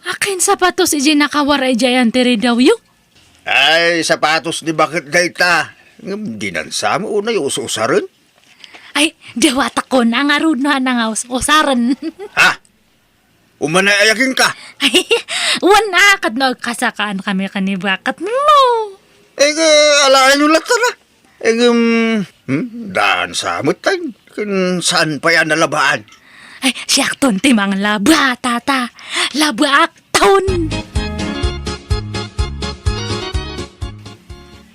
akin sapatos iti nakawar idiay antiridawyo? Ay, sapatos ni baket dayta. Ngem dinan sa mo unay us-usaren? Ay, dawatakon a ngarud no, a nangaus-usaren. Ha? Umanay aya kenka? Ay, wen a, ket no agkasakaan kami ken ni baket mo. Eh, alaen latta na. Eh, um, hmm, daan sa met tayo. Ken saan pay a nalabaan? Ay, siakton ti manglaba, Tata. Labaakton.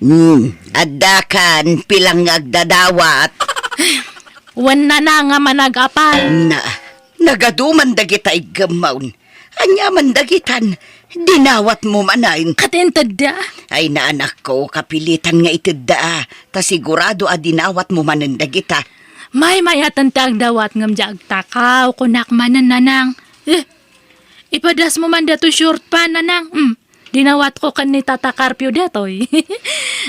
Hmm, adda kan, Pilang nga agdadawat. Wen, Nanang, nga manag-apal. Na, nagadu man dagita iggemmaw. Ania man dagitan, dinawatmo manen. Ket intedda? Ay, naanakko, kapilitan nga itedda, ta sigurado a dinawatmo manen dagita. Maymayat ti agdawat ngem diak agtakaw, kunak manen, Nanang. Eh, ipadasmo man datoy short pant, Nanang. Hmm. Dinawatko ken ni Tata Carpio datoy.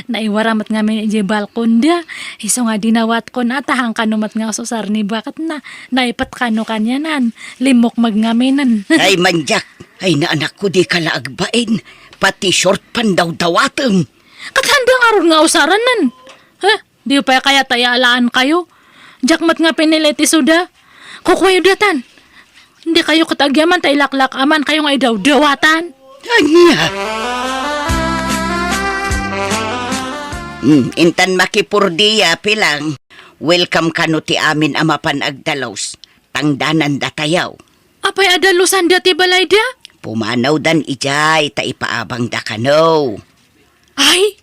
Naiwara met ngamin idiay balkonda. Isu nga dinawatkon a, ta haan kano met nga ususar ni baketna. Naipet kano kanianan. Limmukmeg ngaminen. Ay, mandiak. Ay, naanakko, dika la agbain. Pati short pant dawdawatem. Ket haanda ngarud nga usaranen. Heh? Diyo pay kayat a yaalaan kayo? Diak met nga pinili ti isuda. Kukuayo datan. Dikayo ket agyaman ta ilaklak-aman kayo nga idawdawatan. Ania? Hmm, intan makipurdia, Pilang. Welcome kano ti amin a mapan agdalus. Tangdanan datayaw. Apay a dalusan dati balayda? Pumanawdan idiay ta ipaabangda kano. Ay,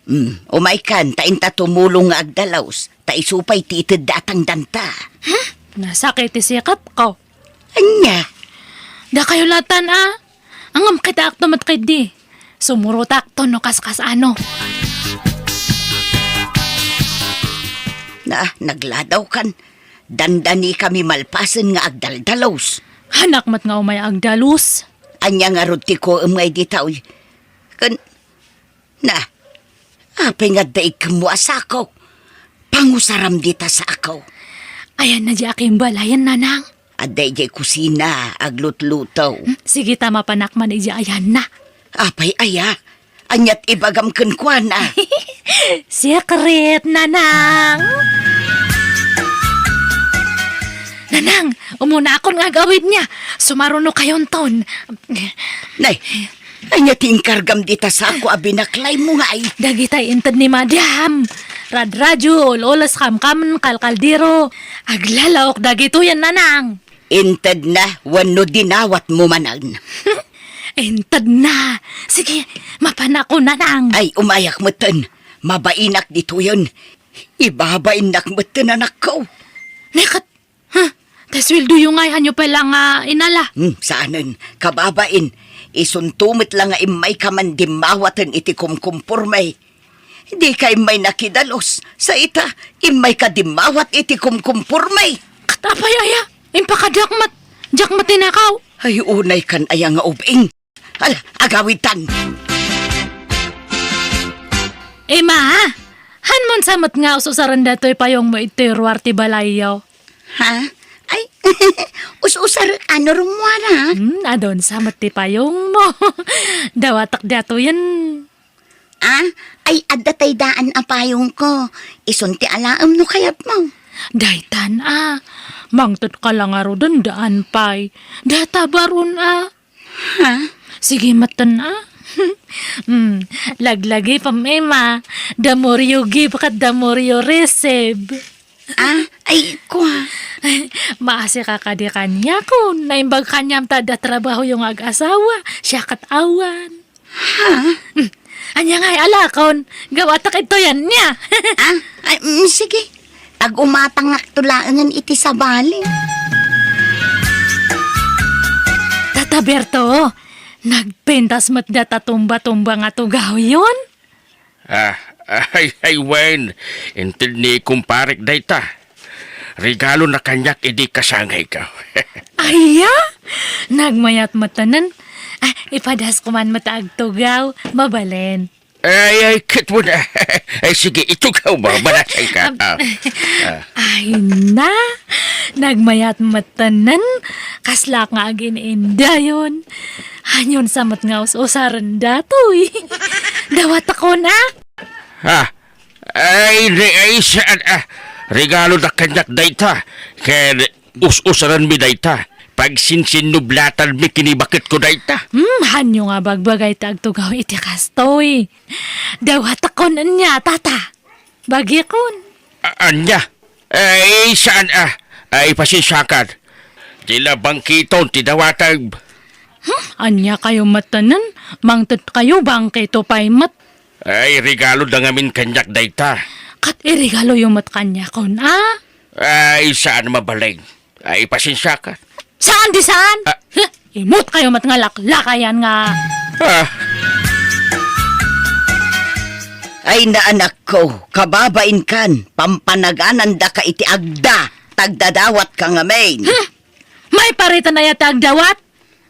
Hmm, umaykan, ta inta tumulong nga agdalus, ta isu pay ti itedda a tangdanta. Hmm? Nasakit ti sikapko. Ania? Dakayo latan a. Ngem kitaakto met ketdi. Sumurotakto no kaskas-ano. Na, nagladawkan. Dandani kami malpasen nga agdaldalus. Hanak met nga umay agdalus. Ania ngarud ti kuem nga idi taoy? Ken Na, apay nga adda ikemmo a sako? Pangusaram dita sako. Ayanna diay akimbalayan, Nanang? Adda idiay kusina, aglutluto. Hmm, sige ta mapanak man idiay ayanna. Apay aya? Aniat ibagam kenkuana? Secret, Nanang. Nanang, umuna akon nga agawid niya. Sumaruno kayonton. Nay, Ania ti inkargam dita sako a binaklaymo ngay? Dagitay inted ni Madam. Radradio, ul-ules, kamkam, kalkaldero. Aglalaok dagitoyen, Nanang. Intedna wenno dinawatmo manen? Intedna. Sige, mapanakon, Nanang. Ay, umayak metten. Mabainak ditoyen. Ibabainnak metten, anakko. Neket, Huh? Ta sueldoyo ngay, hanyo pay la nga inala? Hmm, saanen. Kababain, isunto met la nga immayka man dimmawaten iti kumkumporme. Dika immay nakidalus, sa ita, immayka dimmawat iti kumkumporme. Ket apay aya? Impakadiak met, diak met tinakaw. Ay, unaykan aya nga ubing. Ala, agawidtan. Ima, hanmon sa met nga ususaren datoy payongmo iti ruar ti balayyo. Ha? Ay, ususar, ano, rummuara? Hmm, adun sa met ti payongmo. Dawatek datoyen. Ah, ay, adda tay daan a payongko. Isun ti alaem no kayatmo. Daytan, a. Mangted ka la ngaruden daan pay. Data baron, a. Ha? Sige metten, a. Hmm, laglagipem, Ima. The more you give, ket the more you receive. Ah, ay, kua. Maasi ka kadi kaniakon. Naimbag kaniam ta adda trabahoyo nga ag-asawa. Siak ket awan. Ha? Hmm. Ania ngay alakon? Gawatak ito yan niya. Ah, ay, mm, sige. Tag-umatangakto laengen iti sabali. Tata Berto, nagpintas met data tumba-tumba nga tugawyon? Ah, ay, ay, wen. Inted ni kumparek dayta. Regalona kaniak idi kasangayko. Aya? Nagmayat met tanen. Ah, ipadas ko man met agtugaw. Mabalin. Ay, ay, ket wen. Ay, sige, itugaw mo. Manasay ka. Am-, Ah, ah. Ay na, nagmayat met tanen. Kaslak nga agin-indayon. Hanyon sa met nga us-usaren datoy. Dawatakon, ah. Ah, ay, di, ay, saan, ah, regalo da kaniak dayta. Ken us-usaranmi dayta. Pagsinsinnublatan mi kinibaketko dayta. Hmm, hanyo nga bagbagay ti agtugaw iti kastoy. Dawatakon ania, tata. Bagikon. A-, ania? Ay, saan, ah? Ay, pasensiakan. Di la bangkiton ti dawatem. Hmm, ania kayo met tanen? Mangted kayo, bangkito pay met. Ay, regalo da ngamin kaniak dayta. Kat iregalo yo met kaniakon, a? Ay, saan mabalin. Ay, pasensiakan. Saan di saan? Ah. Huh, imut kayo met nga laklakayan nga. Ah. Ay, naanakko, kababainkan, pampanaganandaka iti agda, tagdadawatka ngamin. Hmm. Maipariten aya ti agdawat?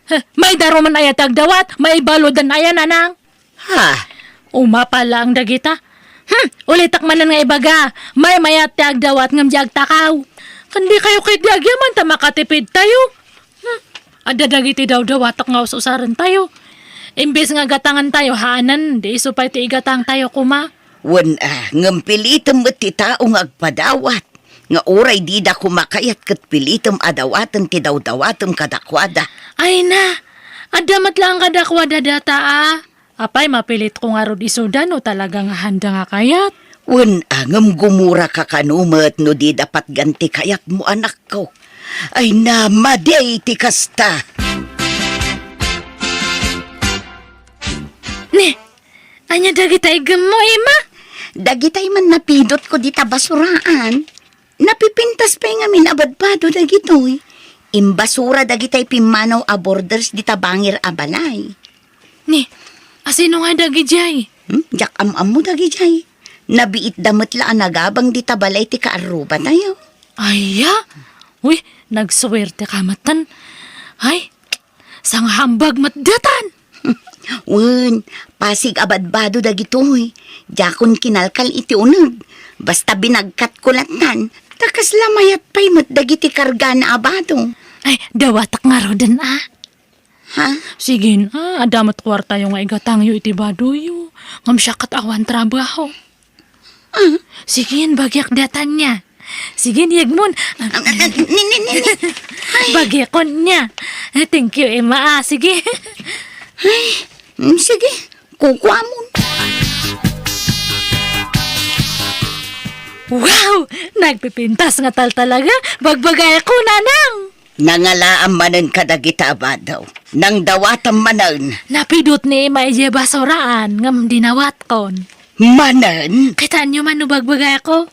Huh, maidarumen aya ti agdawat? Maibaludan aya, nanang? Ha? Umapal laeng dagita. Hmm, ulitek manen nga ibaga, maymayat ti agdawat ngem di agtakaw. Ken di kayo ketdi agyaman ta makatipidtayo. Hmm, adda dagiti dawdawatak nga us-usarentayo. Imbes nga gatangentayo, haanen, di isu pay ti igatangtayo koma. Wen a, ngem pilitem met ti tao nga agpadawat, nga uray dida koma kayat ket pilitem a dawaten ti dawdawatem kadakuada. Ay na, adda met laeng kadakuada data a. Apay, mapilitko ngarud isuda no talaga nga handa nga kayat? Wen a, ngem gumuraka kano met no dida patgan ti kayatmo, anakko. Ay na, madi ti kasta. Ni, ania dagita iggemmo, Emma? Dagitay man napidotko dita basuraan. Napipintas pay ngamin a badbado dagitoy. Imbasura dagitay pimmanaw a borders dita bangir a balay. Ni, asino nga dagidiay? Hmm? Diak am-ammo dagidiay. Nabiitda met la a nagabang dita balay ti kaarrubatayo. Aya? Uy, nagsuwerte ka metten. Ay, sangahambag met datan. Wen, pasig a badbado dagitoy. Diakon kinalkal iti uneg. Basta binagkatko lattan, ta kasla mayat pay met dagiti kargana a bado. Ay, dawatak ngaruden a. Ha? Sige, ah, adda met kuartayo nga igatangyo iti badoyo. Ngem siak ket awan trabaho. Ah? Sige, bagiak datan nia. Sige, yegmon. Ah, ah, ah, ni, ni, ni, ni. Ay. Bagiakon nia. Ah, thank you, Emma. Ah, sige. Ay, mm, sige. Kukuamon. Wow! Nagpipintas nga tal talaga. Bagbagayko, nanang! Nangalaam manen kadagita a bado. Nangdawatam manen. Napidot ni Emma idiay basuraan, ngem dinawatkon. Manen? Kitaenyo man no bagbagayko.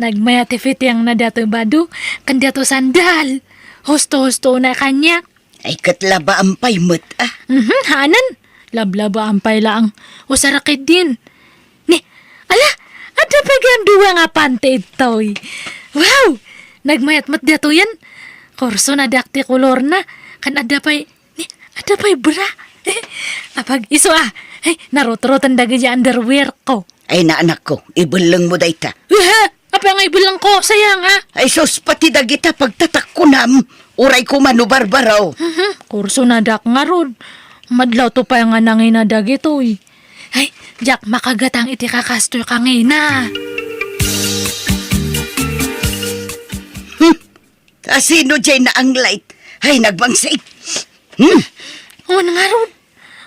Nagmaya ti fittingna datoy bado, ken datoy sandal. Husto-husto na kaniak. Ay, ket labaam pay met, ah. Mhm, haanen. Lablabaan pay laeng. Usara ketdin. Ni, ala, adda pay gayam dua nga panty ditoy. Wow! Nagmayat met datoyen. Kurso na diak ti kolorna. Ken adda pay, ni, adda pay bra. Apag-isu a. Ay, narutroten dagiti underwear ko. Ay, naanakko, ibellengmo dayta. Aha! Apay nga ibellengko, sayang, ah. Ay, sus, pati dagita pagtatakkunam. Uray koma no barbaro. Mhm, kurso na diak ngarud. Madlawto pay nga nangina dagitoy. Ay, diak makagatang iti kakastoy kangina. Hmm. Asino jay naanglight? Ay, nagbangsit. Hmm. Wen ngarud.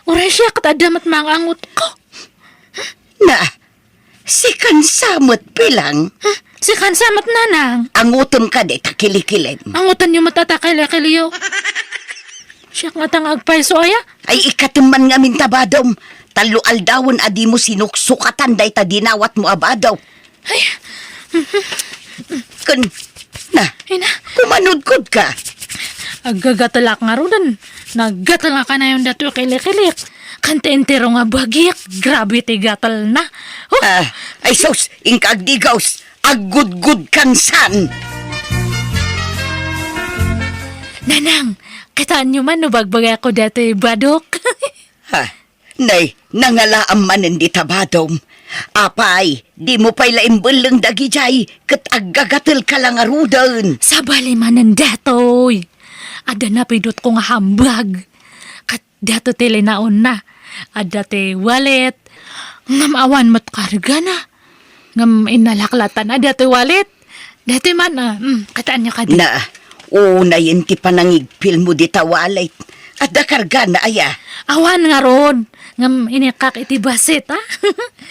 Uray siak ket adda met mangangutko. Na, sikan sa met bilang? Hmm, sikan sa met, nanang. Angutem kadi ta kilikilim. Angutenyo met ta kilikiliyo. Siak ngata nga agpayso aya? Ay, ikatem man ngamin ta badom. Tallo aldawen a dimo sinuksukatan dayta dinawatmo a bado. Ay. Ken, na, Ina. Kumanudkodka. Aggagatelak ngaruden. Naggatel nga kanayon datoy kilikilik. Ken ti entero nga bagik, grabe ti gatelna. Oh. Ah, ay sus, inka agdigaws. Aggudgudkan san. Nanang, kitaenyo man no bagbagayko datoy badok? Ha? Nay, nangalaam manen dita badom. Apay, dimo pay la imbelleng dagidiay ket aggagatelka la ngaruden. Sabali manen datoy. Adda napidutko nga hambag. Ket datoy ti linaonna. Adda ti wallet. Ngem awan met kargana. Ngem innalak latta datoy wallet. Datoy man, ah, mm, kitaenyo kadi. Na, unayen ti panangigpilmo dita wallet. Adda kargana aya? Awan ngarud. Ngem inikkak iti bassit, ah.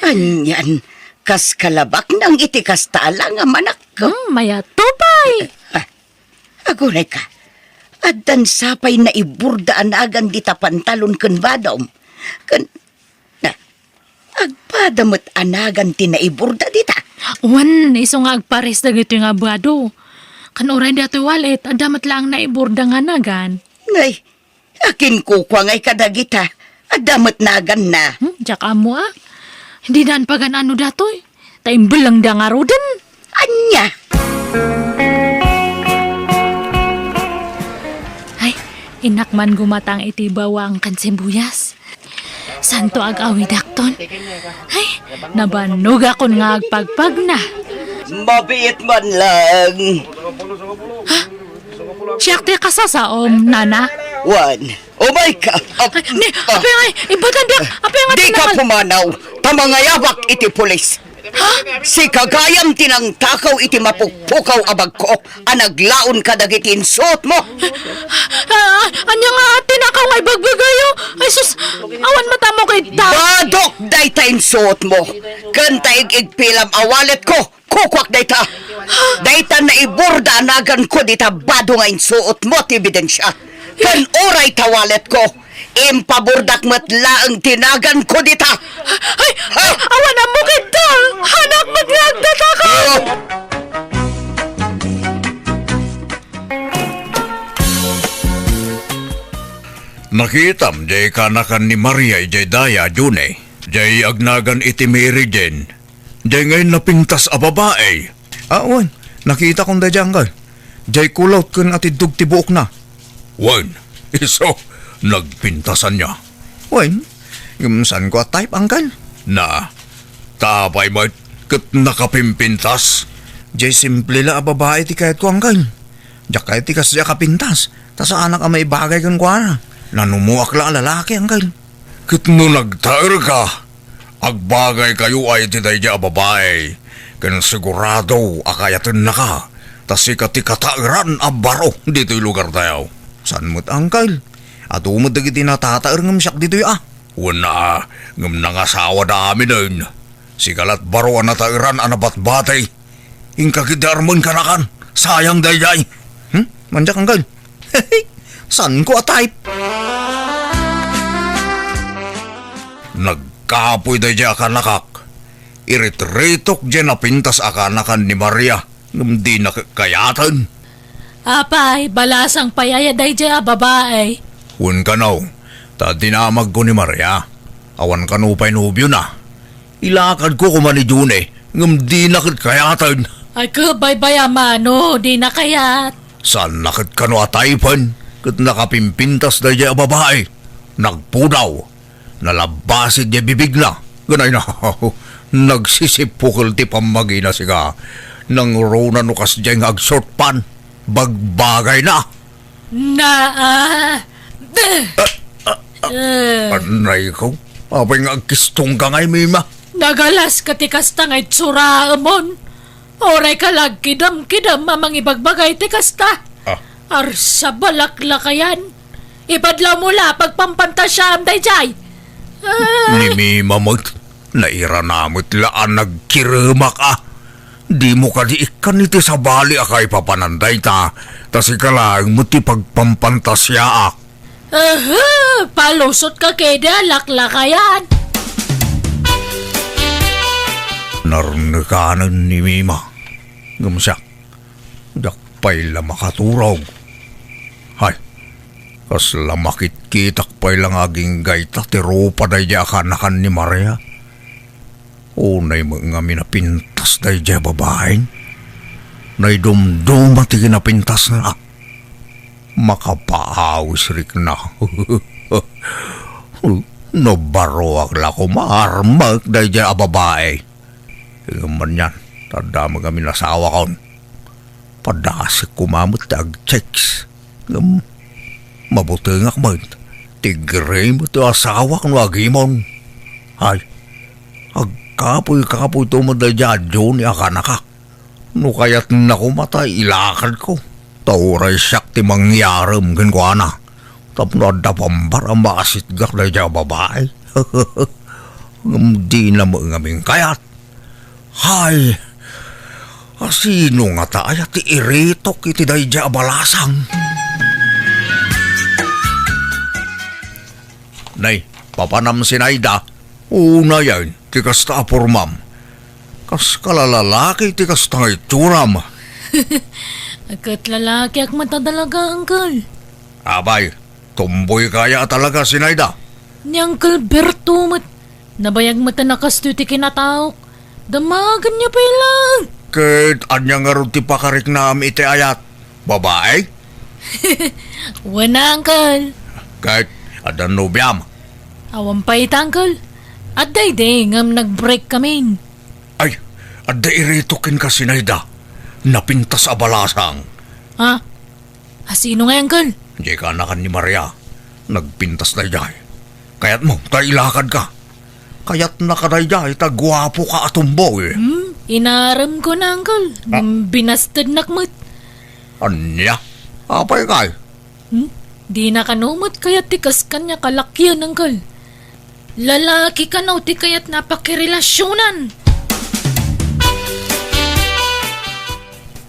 Anian, kas kalabaknang iti kasta a langamanakko. Hmm, mayat to pay. Ah, aguray ka. Addan sapay naiburda a nagan dita pantalon ken badom. Ken, na, agpada met a nagan ti naiburda dita. Wen, isu nga agpares dagitoy nga bado. Kan uray datoy wallet, adda met laeng naiburda nga nagan. Nay, akin kukua ngay kadagita. Adda met naganna. Hmm, diak ammo, ah. Didan pagan-ano datoy. Ta imbellengda ngaruden. Ania? Ay, innak man gumatang iti bawang ken sibuyas. Santo ag-awidakton. Ay, nabannogakon nga agpagpagna. Mabiit man lang. Ha? Siak ti kasasaom, nana? Wen. Umay ka. Ap-, Ay, ni, ah. Apay ngay, ibatan diak. Apay ngay, Di ka tinaman. Pumanaw. Ta mangayabak iti pulis. Ha? Sika gayam ti nangtakaw iti mapukpukaw a bagko a naglaon kadagiti insuotmo. Ah, ania nga tinakaw nga ibagbagayo? Ay, sus, awan matamok ita. Badok dayta insuotmo. Ken ta ig-igpilam a walletko. Kukuak dayta. Dayta naiburda a naganko dita bado nga insuotmo ti ebidensia. Ken uray ta walletko, impaburdak met laeng ti naganko dita. Ay, ha? Ay, awan ammo kenta. Hanak met nga agdataka. Oh. Nakitam jay kanakan ni Maria idiay daya, June. Jay agnagan iti Mary Jane. Jay ngay napintas a babai. Ah, wen. Nakitakon daydiay, anggal. Jay kulot ken atiddog ti buokna. Wen, isu, nagpintasan niya. Wen, ngem saanko a type, anggal. Na, ta apay met ket nakapimpintas? Jay simple la a babai ti kayatko, anggal. Diak kayat ti kasdiay a kapintas, ta saanak a maibagay kenkuana. Nanumoak la a lalaki, anggal. Ket no nagtaerka, agbagaykayo iti daydiay a babai, ken sigurado a kayatennaka, ta sika ti kataeran a baro ditoy lugartayo. Saan met, angkel? Adu met dagiti natataer ngem siak ditoy a. Wen a, ngem nangasawada aminen. Sika lat baro a nataeran a nabatbati. Inka ketdi armen kanakan. Sayang daydiay. Hmm? Mandiak, angkel. Saanko a type. Nagkapoy daydiay a kanakak. Iritiritok diay napintas a kanakan ni Maria, ngem dina kayaten. Apay, balasang pay aya daydiay a babai? Wen kano, ta dinamagko ni Maria. Awan kano pay nobiona. Ilakadko koma ni June, ngem dina ket kayaten. Ay, ket baybay a mano, dina kayat. Saanna ket kano a typen, ket nakapimpintas daydiay a babai. Nagpudaw. Nalabbasi diay bibigna. Ganay na. Nagsisipukel ti pammagina, sika. Nangruna no kasdiay nga agshort pant. Bagbagayna. Na, ah. Eh. Anay ko. Apay nga agkistongka ngay, Mima? Nagalaska ti kasta nga itsuraemon. Uray ka la agkidam-kidam a mangibagbagay ti kasta. Ah. Arsa, balaklakayan. Ibadlawmo la, pagpampantasiaam daydiay. Ah. Ni Mima met, nairana met la a nagkiremak a. Dimo kadi ikkan iti sabali a kaipapanan dayta, ta sika laeng met ti pagpampantasiaak. Aha! Palusot ka kede a laklakayan. Narnekanen ni Mima. Ngem siak, diak pay la makaturog. Hay, kasla makitkitak pay la nga aginggayta ti rupa daydiay a kanakan ni Maria. Unay met ngamin a pintas daydiay a babaen. Naidumduma ti kinapintasna. Makapaawis rikna. No baroak la koma, armek daydiay a babae. Ngem anian, ta adda met ngamin asawakon. Padasek koma met ti agchicks. Ngem mabutengak met. Tigre met ti asawak no agimon. Ay, agkapuy-kapuyto met daydiay a Johnny a kanakak. No kayatna koma ta ilakadko, ta uray siak ti mangyarem kenkuana tapno adda pambar a maasitgak daydiay a babae. Ngem dina met ngamin kayat. Hay, asino ngata aya ti iritok iti daydiay a balasang? Nay, papanam, Sinaida, unayen ti kasta a pormam. Kas kalalalaki ti kasta nga itsuram. Ket lalakiak met a talaga, Uncle. Abay, tomboy ka aya a talaga, Sinaida? Ni Uncle Berto met, nabayag met a kastoy ti kinataok. Damagenyo pay laeng. Ket ania ngarud ti pakariknam iti ayat? Babae? Wen, Uncle. Ket adda nobiam? Awan pay ita, Uncle. Adda idi ngem nag-break kamin. Ay, adda iritok kenka, Sinaida. Napintas a balasang. Ha? Asino ngay, Uncle? Diay kanakan ni Maria. Nagpintas daydiay. Kayatmo ta ilakadka? Kayatnaka daydiay ta guapoka a tomboy. Hmm? Inaremkon, Uncle. Ah. Ngem binastednak met. Ania? Apay kay? Hmm? Dina kano met kayat ti kas kaniak a lakian, Uncle. Lalaki kano ti kayatna a pakirelasionan.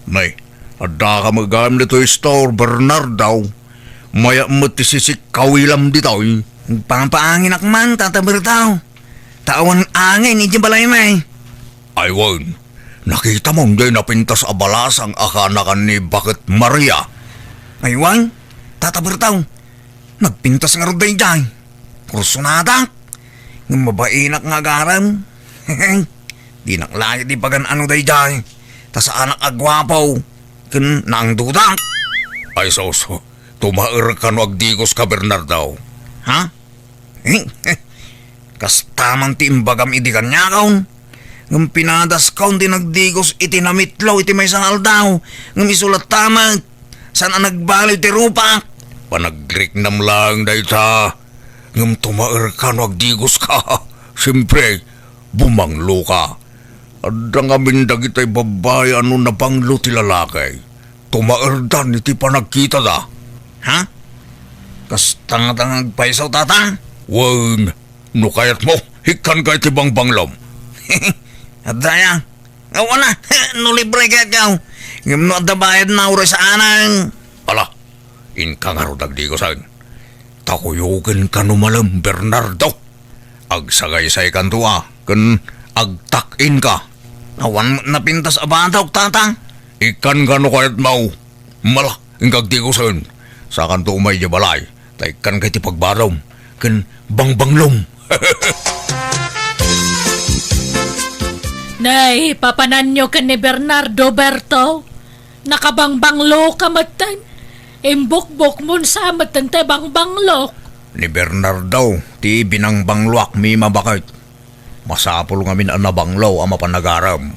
Nay, addaka met gayam ditoy store, Bernardo. Mayat met ti sisikkawilam ditoy. Agpapaanginak man, Tata Berto. Ta awan angin idiay balaymi. Ay wen, nakitam diay napintas a balasang a kanakan ni Baket Maria? Ay wen, Tata Berto, nagpintas ngarud daydiay. Kursonadak, ngem mabainak nga agarem. Dinak laeng ipagan-ano daydiay, ta saanak a guapo, ken naangdudak. Ay sus, tumaerka no agdigoska, Bernardo. Ha? Kasta man ti imbagam idi kaniakon. Ngem pinadaskon ti nagdigos iti namitlo iti maysa nga aldaw. Ngem isu latta met, saan a nagbaliw ti rupak. Panagriknam laeng dayta. Ngem tumaerka no agdigoska. Siempre, bumangloka. Adda ngamin dagitay babbai a no nabanglo ti lalaki, tumaerdan iti panagkitada. Ha? Kasta ngata nga agpayso, Tata? Wen, no kayatmo, ikkanka iti bangbanglom. Adda aya? Awan a, no libre kayatko. Ngem no adda bayadna, uray saanen. Ala, inka ngarud agdigosen. Ta kuyokenka no malem, Bernardo. Agsagaysaykanto a, ken agtak-inka. Awan met napintas a batok, Tata. Ikkanka no kayatmo. Mala, inka agdigosen. Sakanto umay idiay balay, ta ikkanka iti pagbadom ken bangbanglom. Nay, papananyo ken ni Bernardo, Berto? Nakabangbangloka metten. Imbukbokmon sa metten ti bangbanglo. Ni Bernardo ti binangbangloak, Mima, baket. Masapul ngamin a nabanglo a mapan agarem.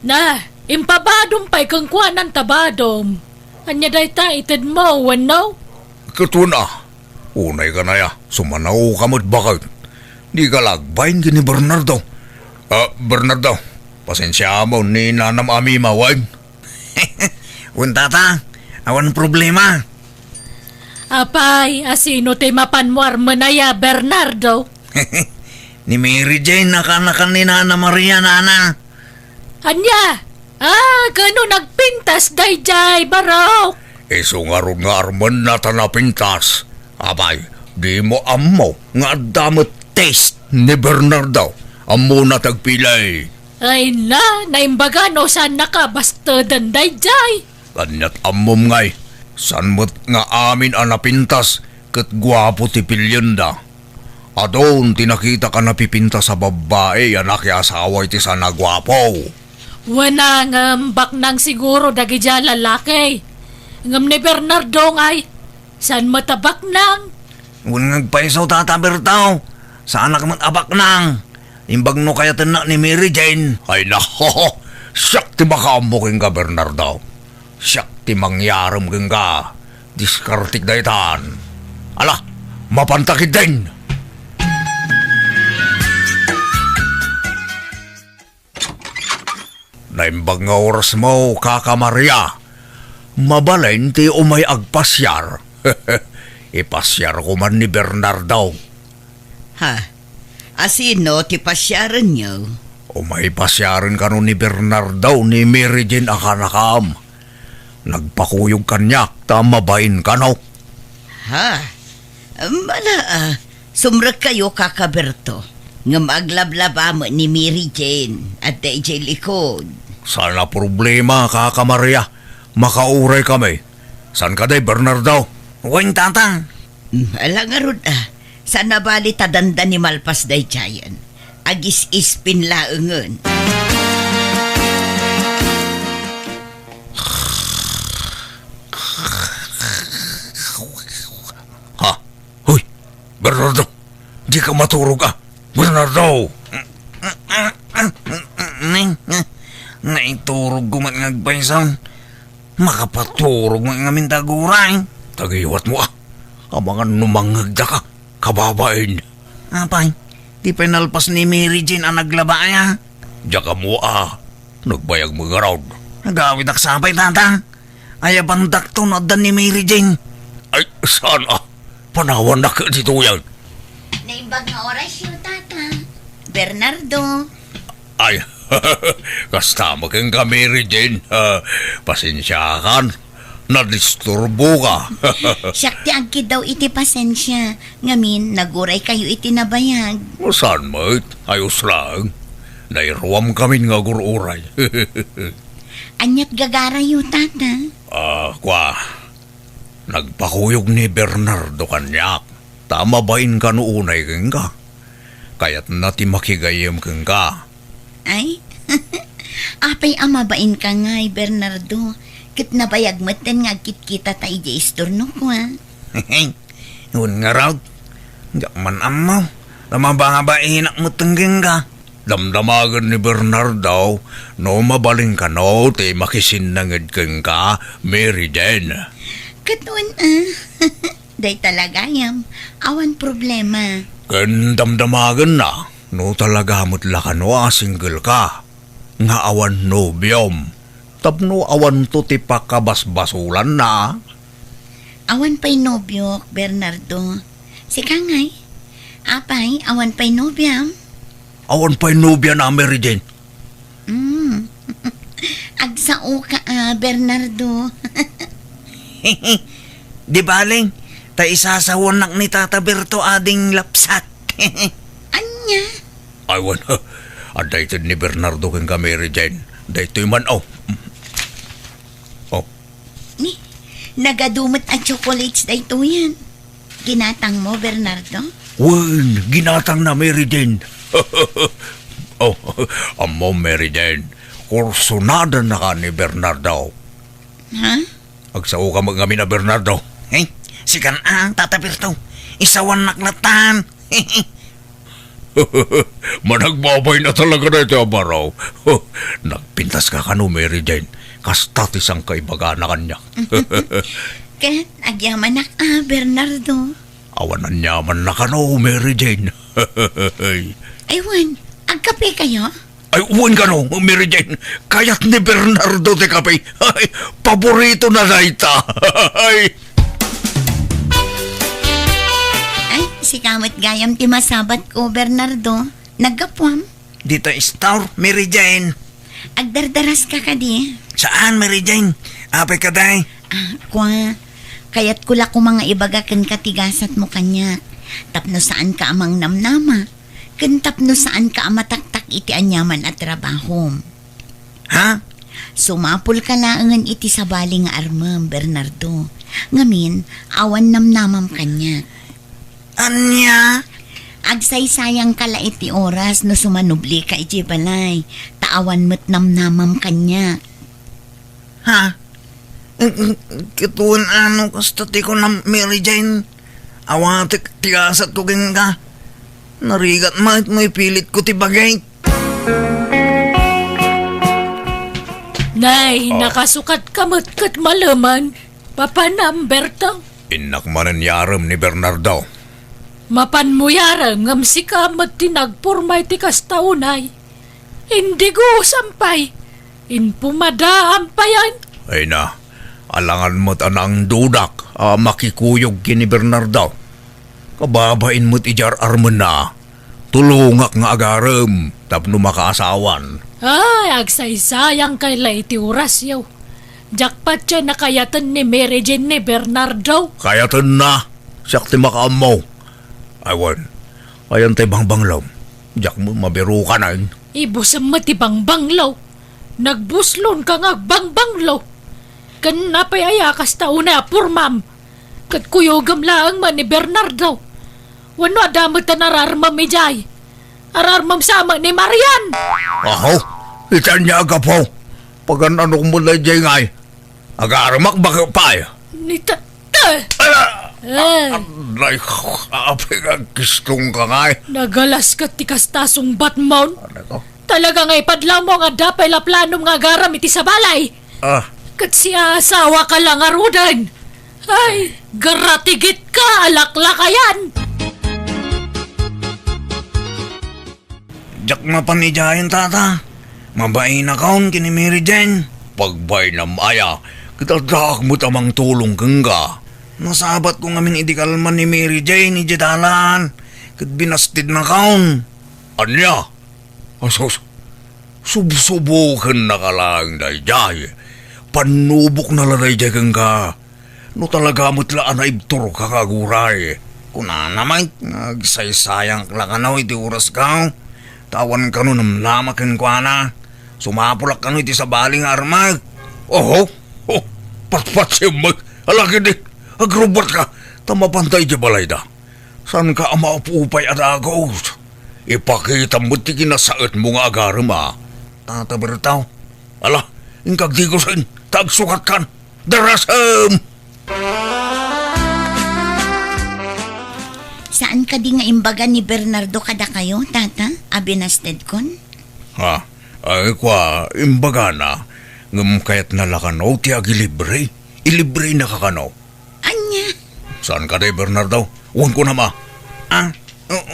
Na, impabadom pay kenkuana ta badom. Ania dayta itedmo, wenno? Ket wen a, unay kanaya, sumanaoka met, baket. Dika la agbain ken ni Bernardo. Ah, Bernardo, pasensiaam ni nanam a Mima, wen? Wen, Tata, awan problema. Apay, asino ti mapanmo armen aya, Bernardo? Ni Mary Jane a kanakan ni Nana Maria, Nana. Ania? Ah, kano nagpintas daydiay, barok? Isu ngarud nga armenna ta napintas. Apay, dimo ammo nga adda met taste ni Bernardo? Ammona ti agpilay. Ay na, naimbaga no saan nakabastadan daydiay. Ania't ammom ngay, saan met nga amin a napintas ket guapo ti pilienda. Adun ti nakitak a napipintas a babbai a nakiasawa iti saan a guapo. Wen a, ngem baknang siguro dagidiay a lalaki. Ngem ni Bernardo ngay, saan met a baknang? Wen nga agpayso, Tata Berto. Saanak met a baknang. Imbag no kayatennak ni Mary Jane. Ay, naho! Siak ti makaammo kenka, Bernardo. Siak ti mangyarem kenka. Diskartek daytan. Ala, mapanta ketdin! Naimbag nga orasmo, Kaka Maria. Mabalin ti umay agpasiar. Ipasiarko man ni Bernardo. Ha? Asino ti pasiarenyo? Umay pasiaren kano ni Bernardo ni Mary Jane a kanakam. Nagpakuyog kaniak ta mabain kano. Ha? Mala, ah, sumrekkayo, Kaka Berto. Ngem aglablaba met ni Mary Jane, adda idiay likod. Saan a problema, Kaka Maria. Makauray kami. Saan kadi, Bernardo? Wen, Tata. Mm, ala ngarud, ah. Saan a bali ta dandani malpas daydiayen. Agis-ispin laengen. Ha? Hoy, Bernardo, dika maturog, ah. Bernardo! Naiturogko met nga agpayso. Makapaturog met ngamin ta aguray. Tagiwatmo, ah. Amangan no mangngegdaka, kababain. Apay, di pay nalpas ni Mary Jane a naglaba aya? Diak ammo, ah. Nagbayag met ngarud. Agawidak sa pay, Tata. Ayabandakto no adda ni Mary Jane. Ay, saan, ah? Panawannak ditoyen. Naimbag nga orasyo, Tata. Bernardo. Ay, kasta met kenka, Mary Jane. Ah, pasensiakan. Nadisturboka. Siak ti agkiddaw iti pasensia. Ngamin, naguraykayo iti nabayag. No saan met? Ayos laeng. Nairuamkamin nga agur-uray. Ania't gagarayo, Tata? Ah, kua. Nagpakuyog ni Bernardo kaniak, ta mabain kano unay kenka. Kayatna ti makigayyem kenka. Ay, apay a mabainka ngay, Bernardo, ket nabayag metten nga agkitkitata idiay istornok, a? Wen ngarud, diak man ammo, ta mababainak metten kenka. Damdamagen ni Bernardo no mabalin kano ti makisinnanged kenka, Mary Jane. Ket wen, a? Dayta la gayam, awan problema. Ken damdamagenna no talaga met la kano a single ka, nga awan nobiom, tapno awanto ti pakabasbasolanna. Awan pay nobiok, Bernardo. Sika ngay? Apay, awan pay nobiam? Awan pay nobiana, Mary Jane. Mm. Agsao ka, a, Bernardo. Di bale, ta isasawannak ni Tata Berto ading lapsat. Ania? Ay, wen, adda ited ni Bernardo kenka, Mary Jane. Daytoy man, o. O. Ni, nagadu met a chocolates daytoyen. Ginatangmo, Bernardo? Wen, ginatangna, Mary Jane. O, ammom, Mary Jane, kursonadanaka ni Bernardo. Ha? Agsaoka met ngamin a Bernardo. Hey, sikan a, Tata Berto. Isawannak latan. Managbabayna talaga daytoy a baro. Nagpintaska kano, Mary Jane. Kasta ti sangkaibagana kaniak. Ket agyamanak a, Bernardo. Awan aniamanna kano, Mary Jane. Ay, wen, agkapekayo? Ay, wen kano, Mary Jane. Kayat ni Bernardo ti kape. Ay, paboritona dayta. Ay. Ay, sika met gayam ti masabatko, Bernardo. Naggapuam? Dita istor, Mary Jane. Agdardaraska kadi? Saan, Mary Jane? Apay kadi? A, kua, Kayatko la koma nga ibaga kenka ti gasatmo kaniak, tapno saanka a mangnamnama, ken tapno saanka a mataktak iti aniaman a trabahom. Ha? Sumapulka laengen iti sabali nga armem, Bernardo. Ngamin, awan namnamam kaniak. Ania? Agsaysayangka la iti oras no sumanublika idiay balay, ta awan met namnamam kaniak. Ha? Ket wen ano kasta ti kunam, Mary Jane? Awatek ti gasatko kenka. Narigat met no ipilitko ti bagik. Nay, Oh. nakasukatka met ket maleman. Papanam, Bertang. Innak manen yarem ni Bernardo. Mapanmo yarem, ngem sika met ti nagpurma iti kasta unay. Indigusam pay. Inpumadaam payen. Ay na, alangan met a naangdudak a makikuyog ken ni Bernardo. Kababain met idiay ar-armenna. Tulongak nga agarem tapno makaasawan. Ay, agsaysayangka la iti orasyo. Diak patien a kayaten ni Mary Jane ni Bernardo. Kayatenna. Siak ti makaammo. Ay wen, ayan tay bangbanglo. Diak met mabirukanen. Ibusem met ti bangbanglo. Nagbuslonka nga agbangbanglo. Ken apay aya kasta unay a purmam? Ket kuyogem laeng met ni Bernardo. Wenno adda met a nararmem idiay? Ararmem sa met ni Marian. Aho, ita ania a gapu? Pagan-anok met daydiay ngay. Agaremak baket pay. Ni Tata. Ala! Eh. Anay, apay nga agkistongka ngay. Nagalas ket ti kasta sungbatmon. Ano to? Talaga nga ipadlawmo nga adda pay la planom nga agarem iti sabali. Ah. Ket siasawaka la ngaruden. Ay, garatigitka a laklakayan. Diak mapan idiayen, Tata. Mabainakon ken ni Mary Jane. Pagbainam aya, ket addaak met a mangtulong kenka. Nasabatko ngamin idi kalman ni Mary Jane idiay dalan, ket binastednakon. Ania? Asus, subsubokennaka laeng daydiay. Pannubokna la daydiay kenka. No talaga met la a naibturka nga aguray. Kunana met nga agsaysayank la kano iti orasko, ta awan kano namnama kenkuana. Sumapulak kano iti sabali nga armek. Oho, oh, patpatsem met. Ala ketdi, agrubbuatka, ta mapanta idiay balayda. Saanka a maupupay a dagus? Ipakitam met ti kinasaetmo nga agarem a. Tata Bertaw. Ala, inka agdigusen, ta agsukatkan. Darasem! Saan kadi nga imbaga ni Bernardo kadakayo, Tata, a binastedkon? Ha? Ay, kua, imbagana, ngem kayatna la kano ti agilibre. Ilibrenaka kano. Ania? Saan kadi, Bernardo? Wen kunam a. Ah,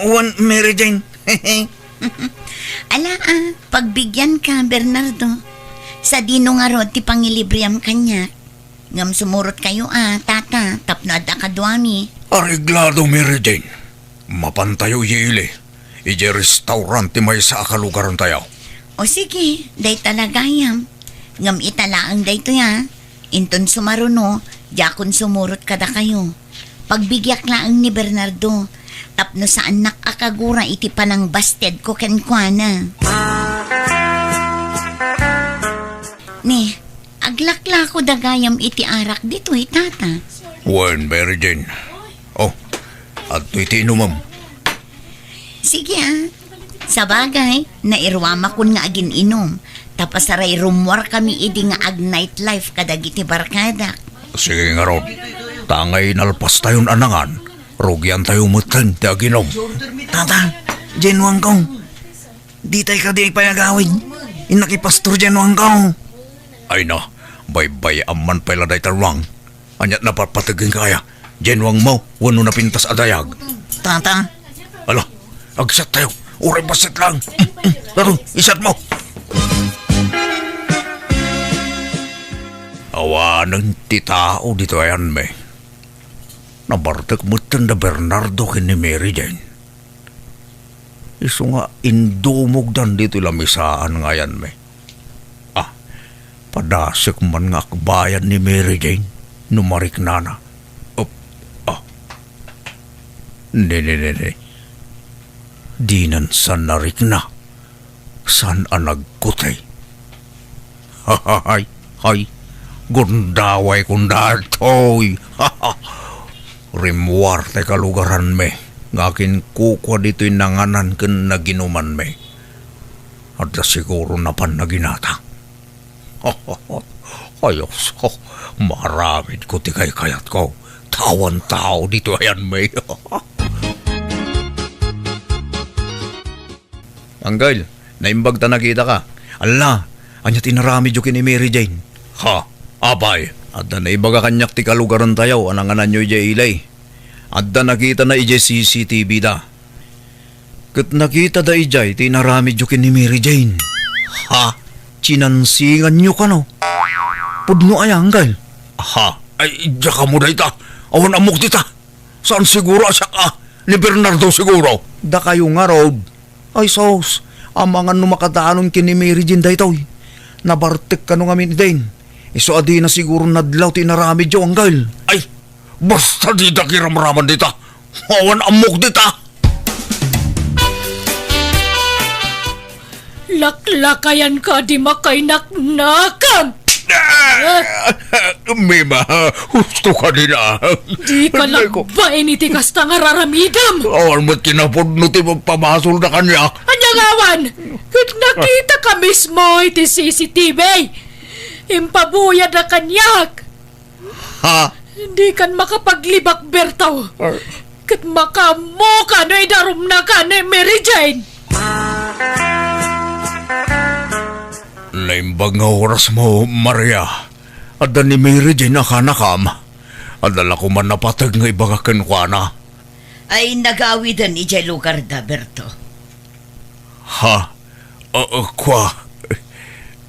wen, Mary Jane. Ala, ah, pagbigyanka, Bernardo. Sadino ngarud ti pangilibriam kaniak? Ngem sumurotkayo a, Tata, tapno adda kaduami. Areglado, Mary Jane. Mapantayo idiay ili, idiay restaurant ti maysa a kalugarantayo. O sige, dayta la gayam. Ngem ita laeng daytoy a. Inton sumaruno, diakon sumurot kadakayo. Pagbigiak laeng ni Bernardo, tapno saannak a kagura iti panangbastedko kenkuana. Ni, aglaklako da gayam iti arak ditoy, Tata. Wen, Mary Jane. Oh, adtoy ti inumem. Sige, ah. Sabagay, nairuamakon nga agin-inum, ta pasararummuarkami idi nga ag-nightlife kadagiti barkadak. Sige ngarud, ta angay nalpastayon a nangan, rugiantayo metten ti aginum. Tata, Jenwangko, ditay kadi pay agawid. Innak i Pastor Jenwangko. Ay na, baybay-am man pay la dayta ruang. Aniat napatpateg kenka aya? Jenwangmo wenno napintas a dayag? Tata. Ala, agsattayo. Uray bassit lang. Taro, isatmo. Awanen ti tao ditoy ayanmi. Nabartek metten da Bernardo ken ni Mary Jane. Isu nga indumogdan ditoy lamisaan nga ayanmi. Ah, padasek man nga akbayan ni Mary Jane no mariknana. Ne, ne, ne, ne. Dinan saan a rikna. Saan a nagkuti. Hay, hay. Gundaway kun daytoy. Rimmuar ti kalugaranmi nga akinkukua ditoy nanganan ken naginumanmi. Adda siguro napan naginata. Ay, Diyos ko, maaramidko ti kaykayatko. Awan tao ditoy ayanmi. Anggal, naimbag ta nakitaka. Alla, ania ti inaramidyo ken ni Mary Jane? Ha? Apay, adda naibaga kaniak ti kalugarantayo a nangananyo idiay ili. Adda nakitana idiay C C T V da. Ket nakitada idiay ti inaramidyo ken ni Mary Jane. Ha? Sinansinganyo kano? Pudno aya, Anggal? Ha? Ay, diak ammo dayta. Awan ammok dita. Saan siguro a siak a, ni Bernardo siguro. Dakayo ngarud. Ay sus, amangan no makadanon ken ni Mary Jane daytoy. Nabartek kano ngamin ni Dane. Isu a dina siguro nadlaw ti inaramidyo, Anggal. Ay, basta dida kiramraman dita. Awan ammok dita. Laklakayanka a di makainaknakam! Ah! Mima, husto ka dina. Dika labaen iti kasta nga raramidem. Awan met kinapudno ti magpamasolda kaniak. Ania nga awan? Ket nakitaka mismo iti C C T V. Impabuyadda kaniak. Ha? Dikan makapaglibak, Berto. Ah. Ket makaammoka no idarumnaka ni Mary Jane. Naimbag nga orasmo, Maria. Adda ni Mary Jane a kanakam. Adda la koma napateg nga ibaga kenkuana. Ay, nagawiden idiay lugarda, Berto. Ha? Ah, ah, kua?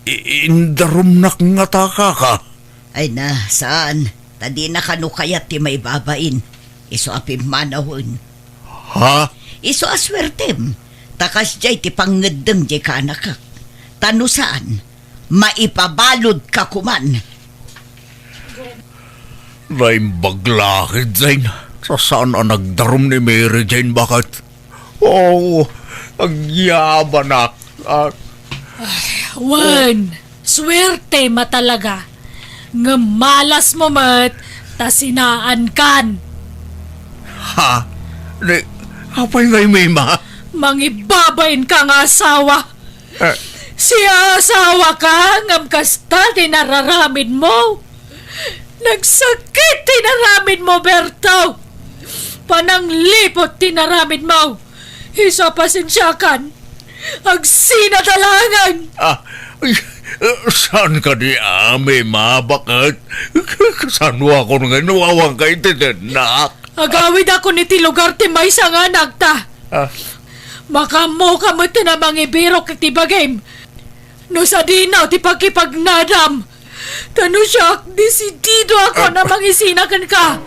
I-, indarumnak ngata, kaka? Ay na, saan. Ta dina kano kayat ti maibabain. Isu a pimmanawen. Ha? Isu a suertem. Ta kasdiay ti pangngeddeng diay kaanakak. Ta no saan, maipabaludka koman. Naimbag la ketdin. Saan a nagdarum ni Mary Jane, baket? Oh, agyabanak. Ah. Ay, wen, suertem a talaga. Ngem malasmo met, ta sinaankan. Ha? Ni, apay ngay, Mima? Mangibabainka nga asawa. Eh. Siasawaka, ngem kasta ti nararamidmo. Nagsakit ti nararamidmo, Berto. Panangliput ti nararamidmo. Isu a pasensiakan. Agsinadalagan. Ah, ay, eh, saan kadi, Mima, baket? Kasano ako nga inawawanka iti tennak? Agawidakon iti lugar ti maysa nga anakta. Ah. Makaammoka met ti namangibirok iti bagim. No sadino ti pakipagnadam, ta no siak, desidido ako a mangisina kenka.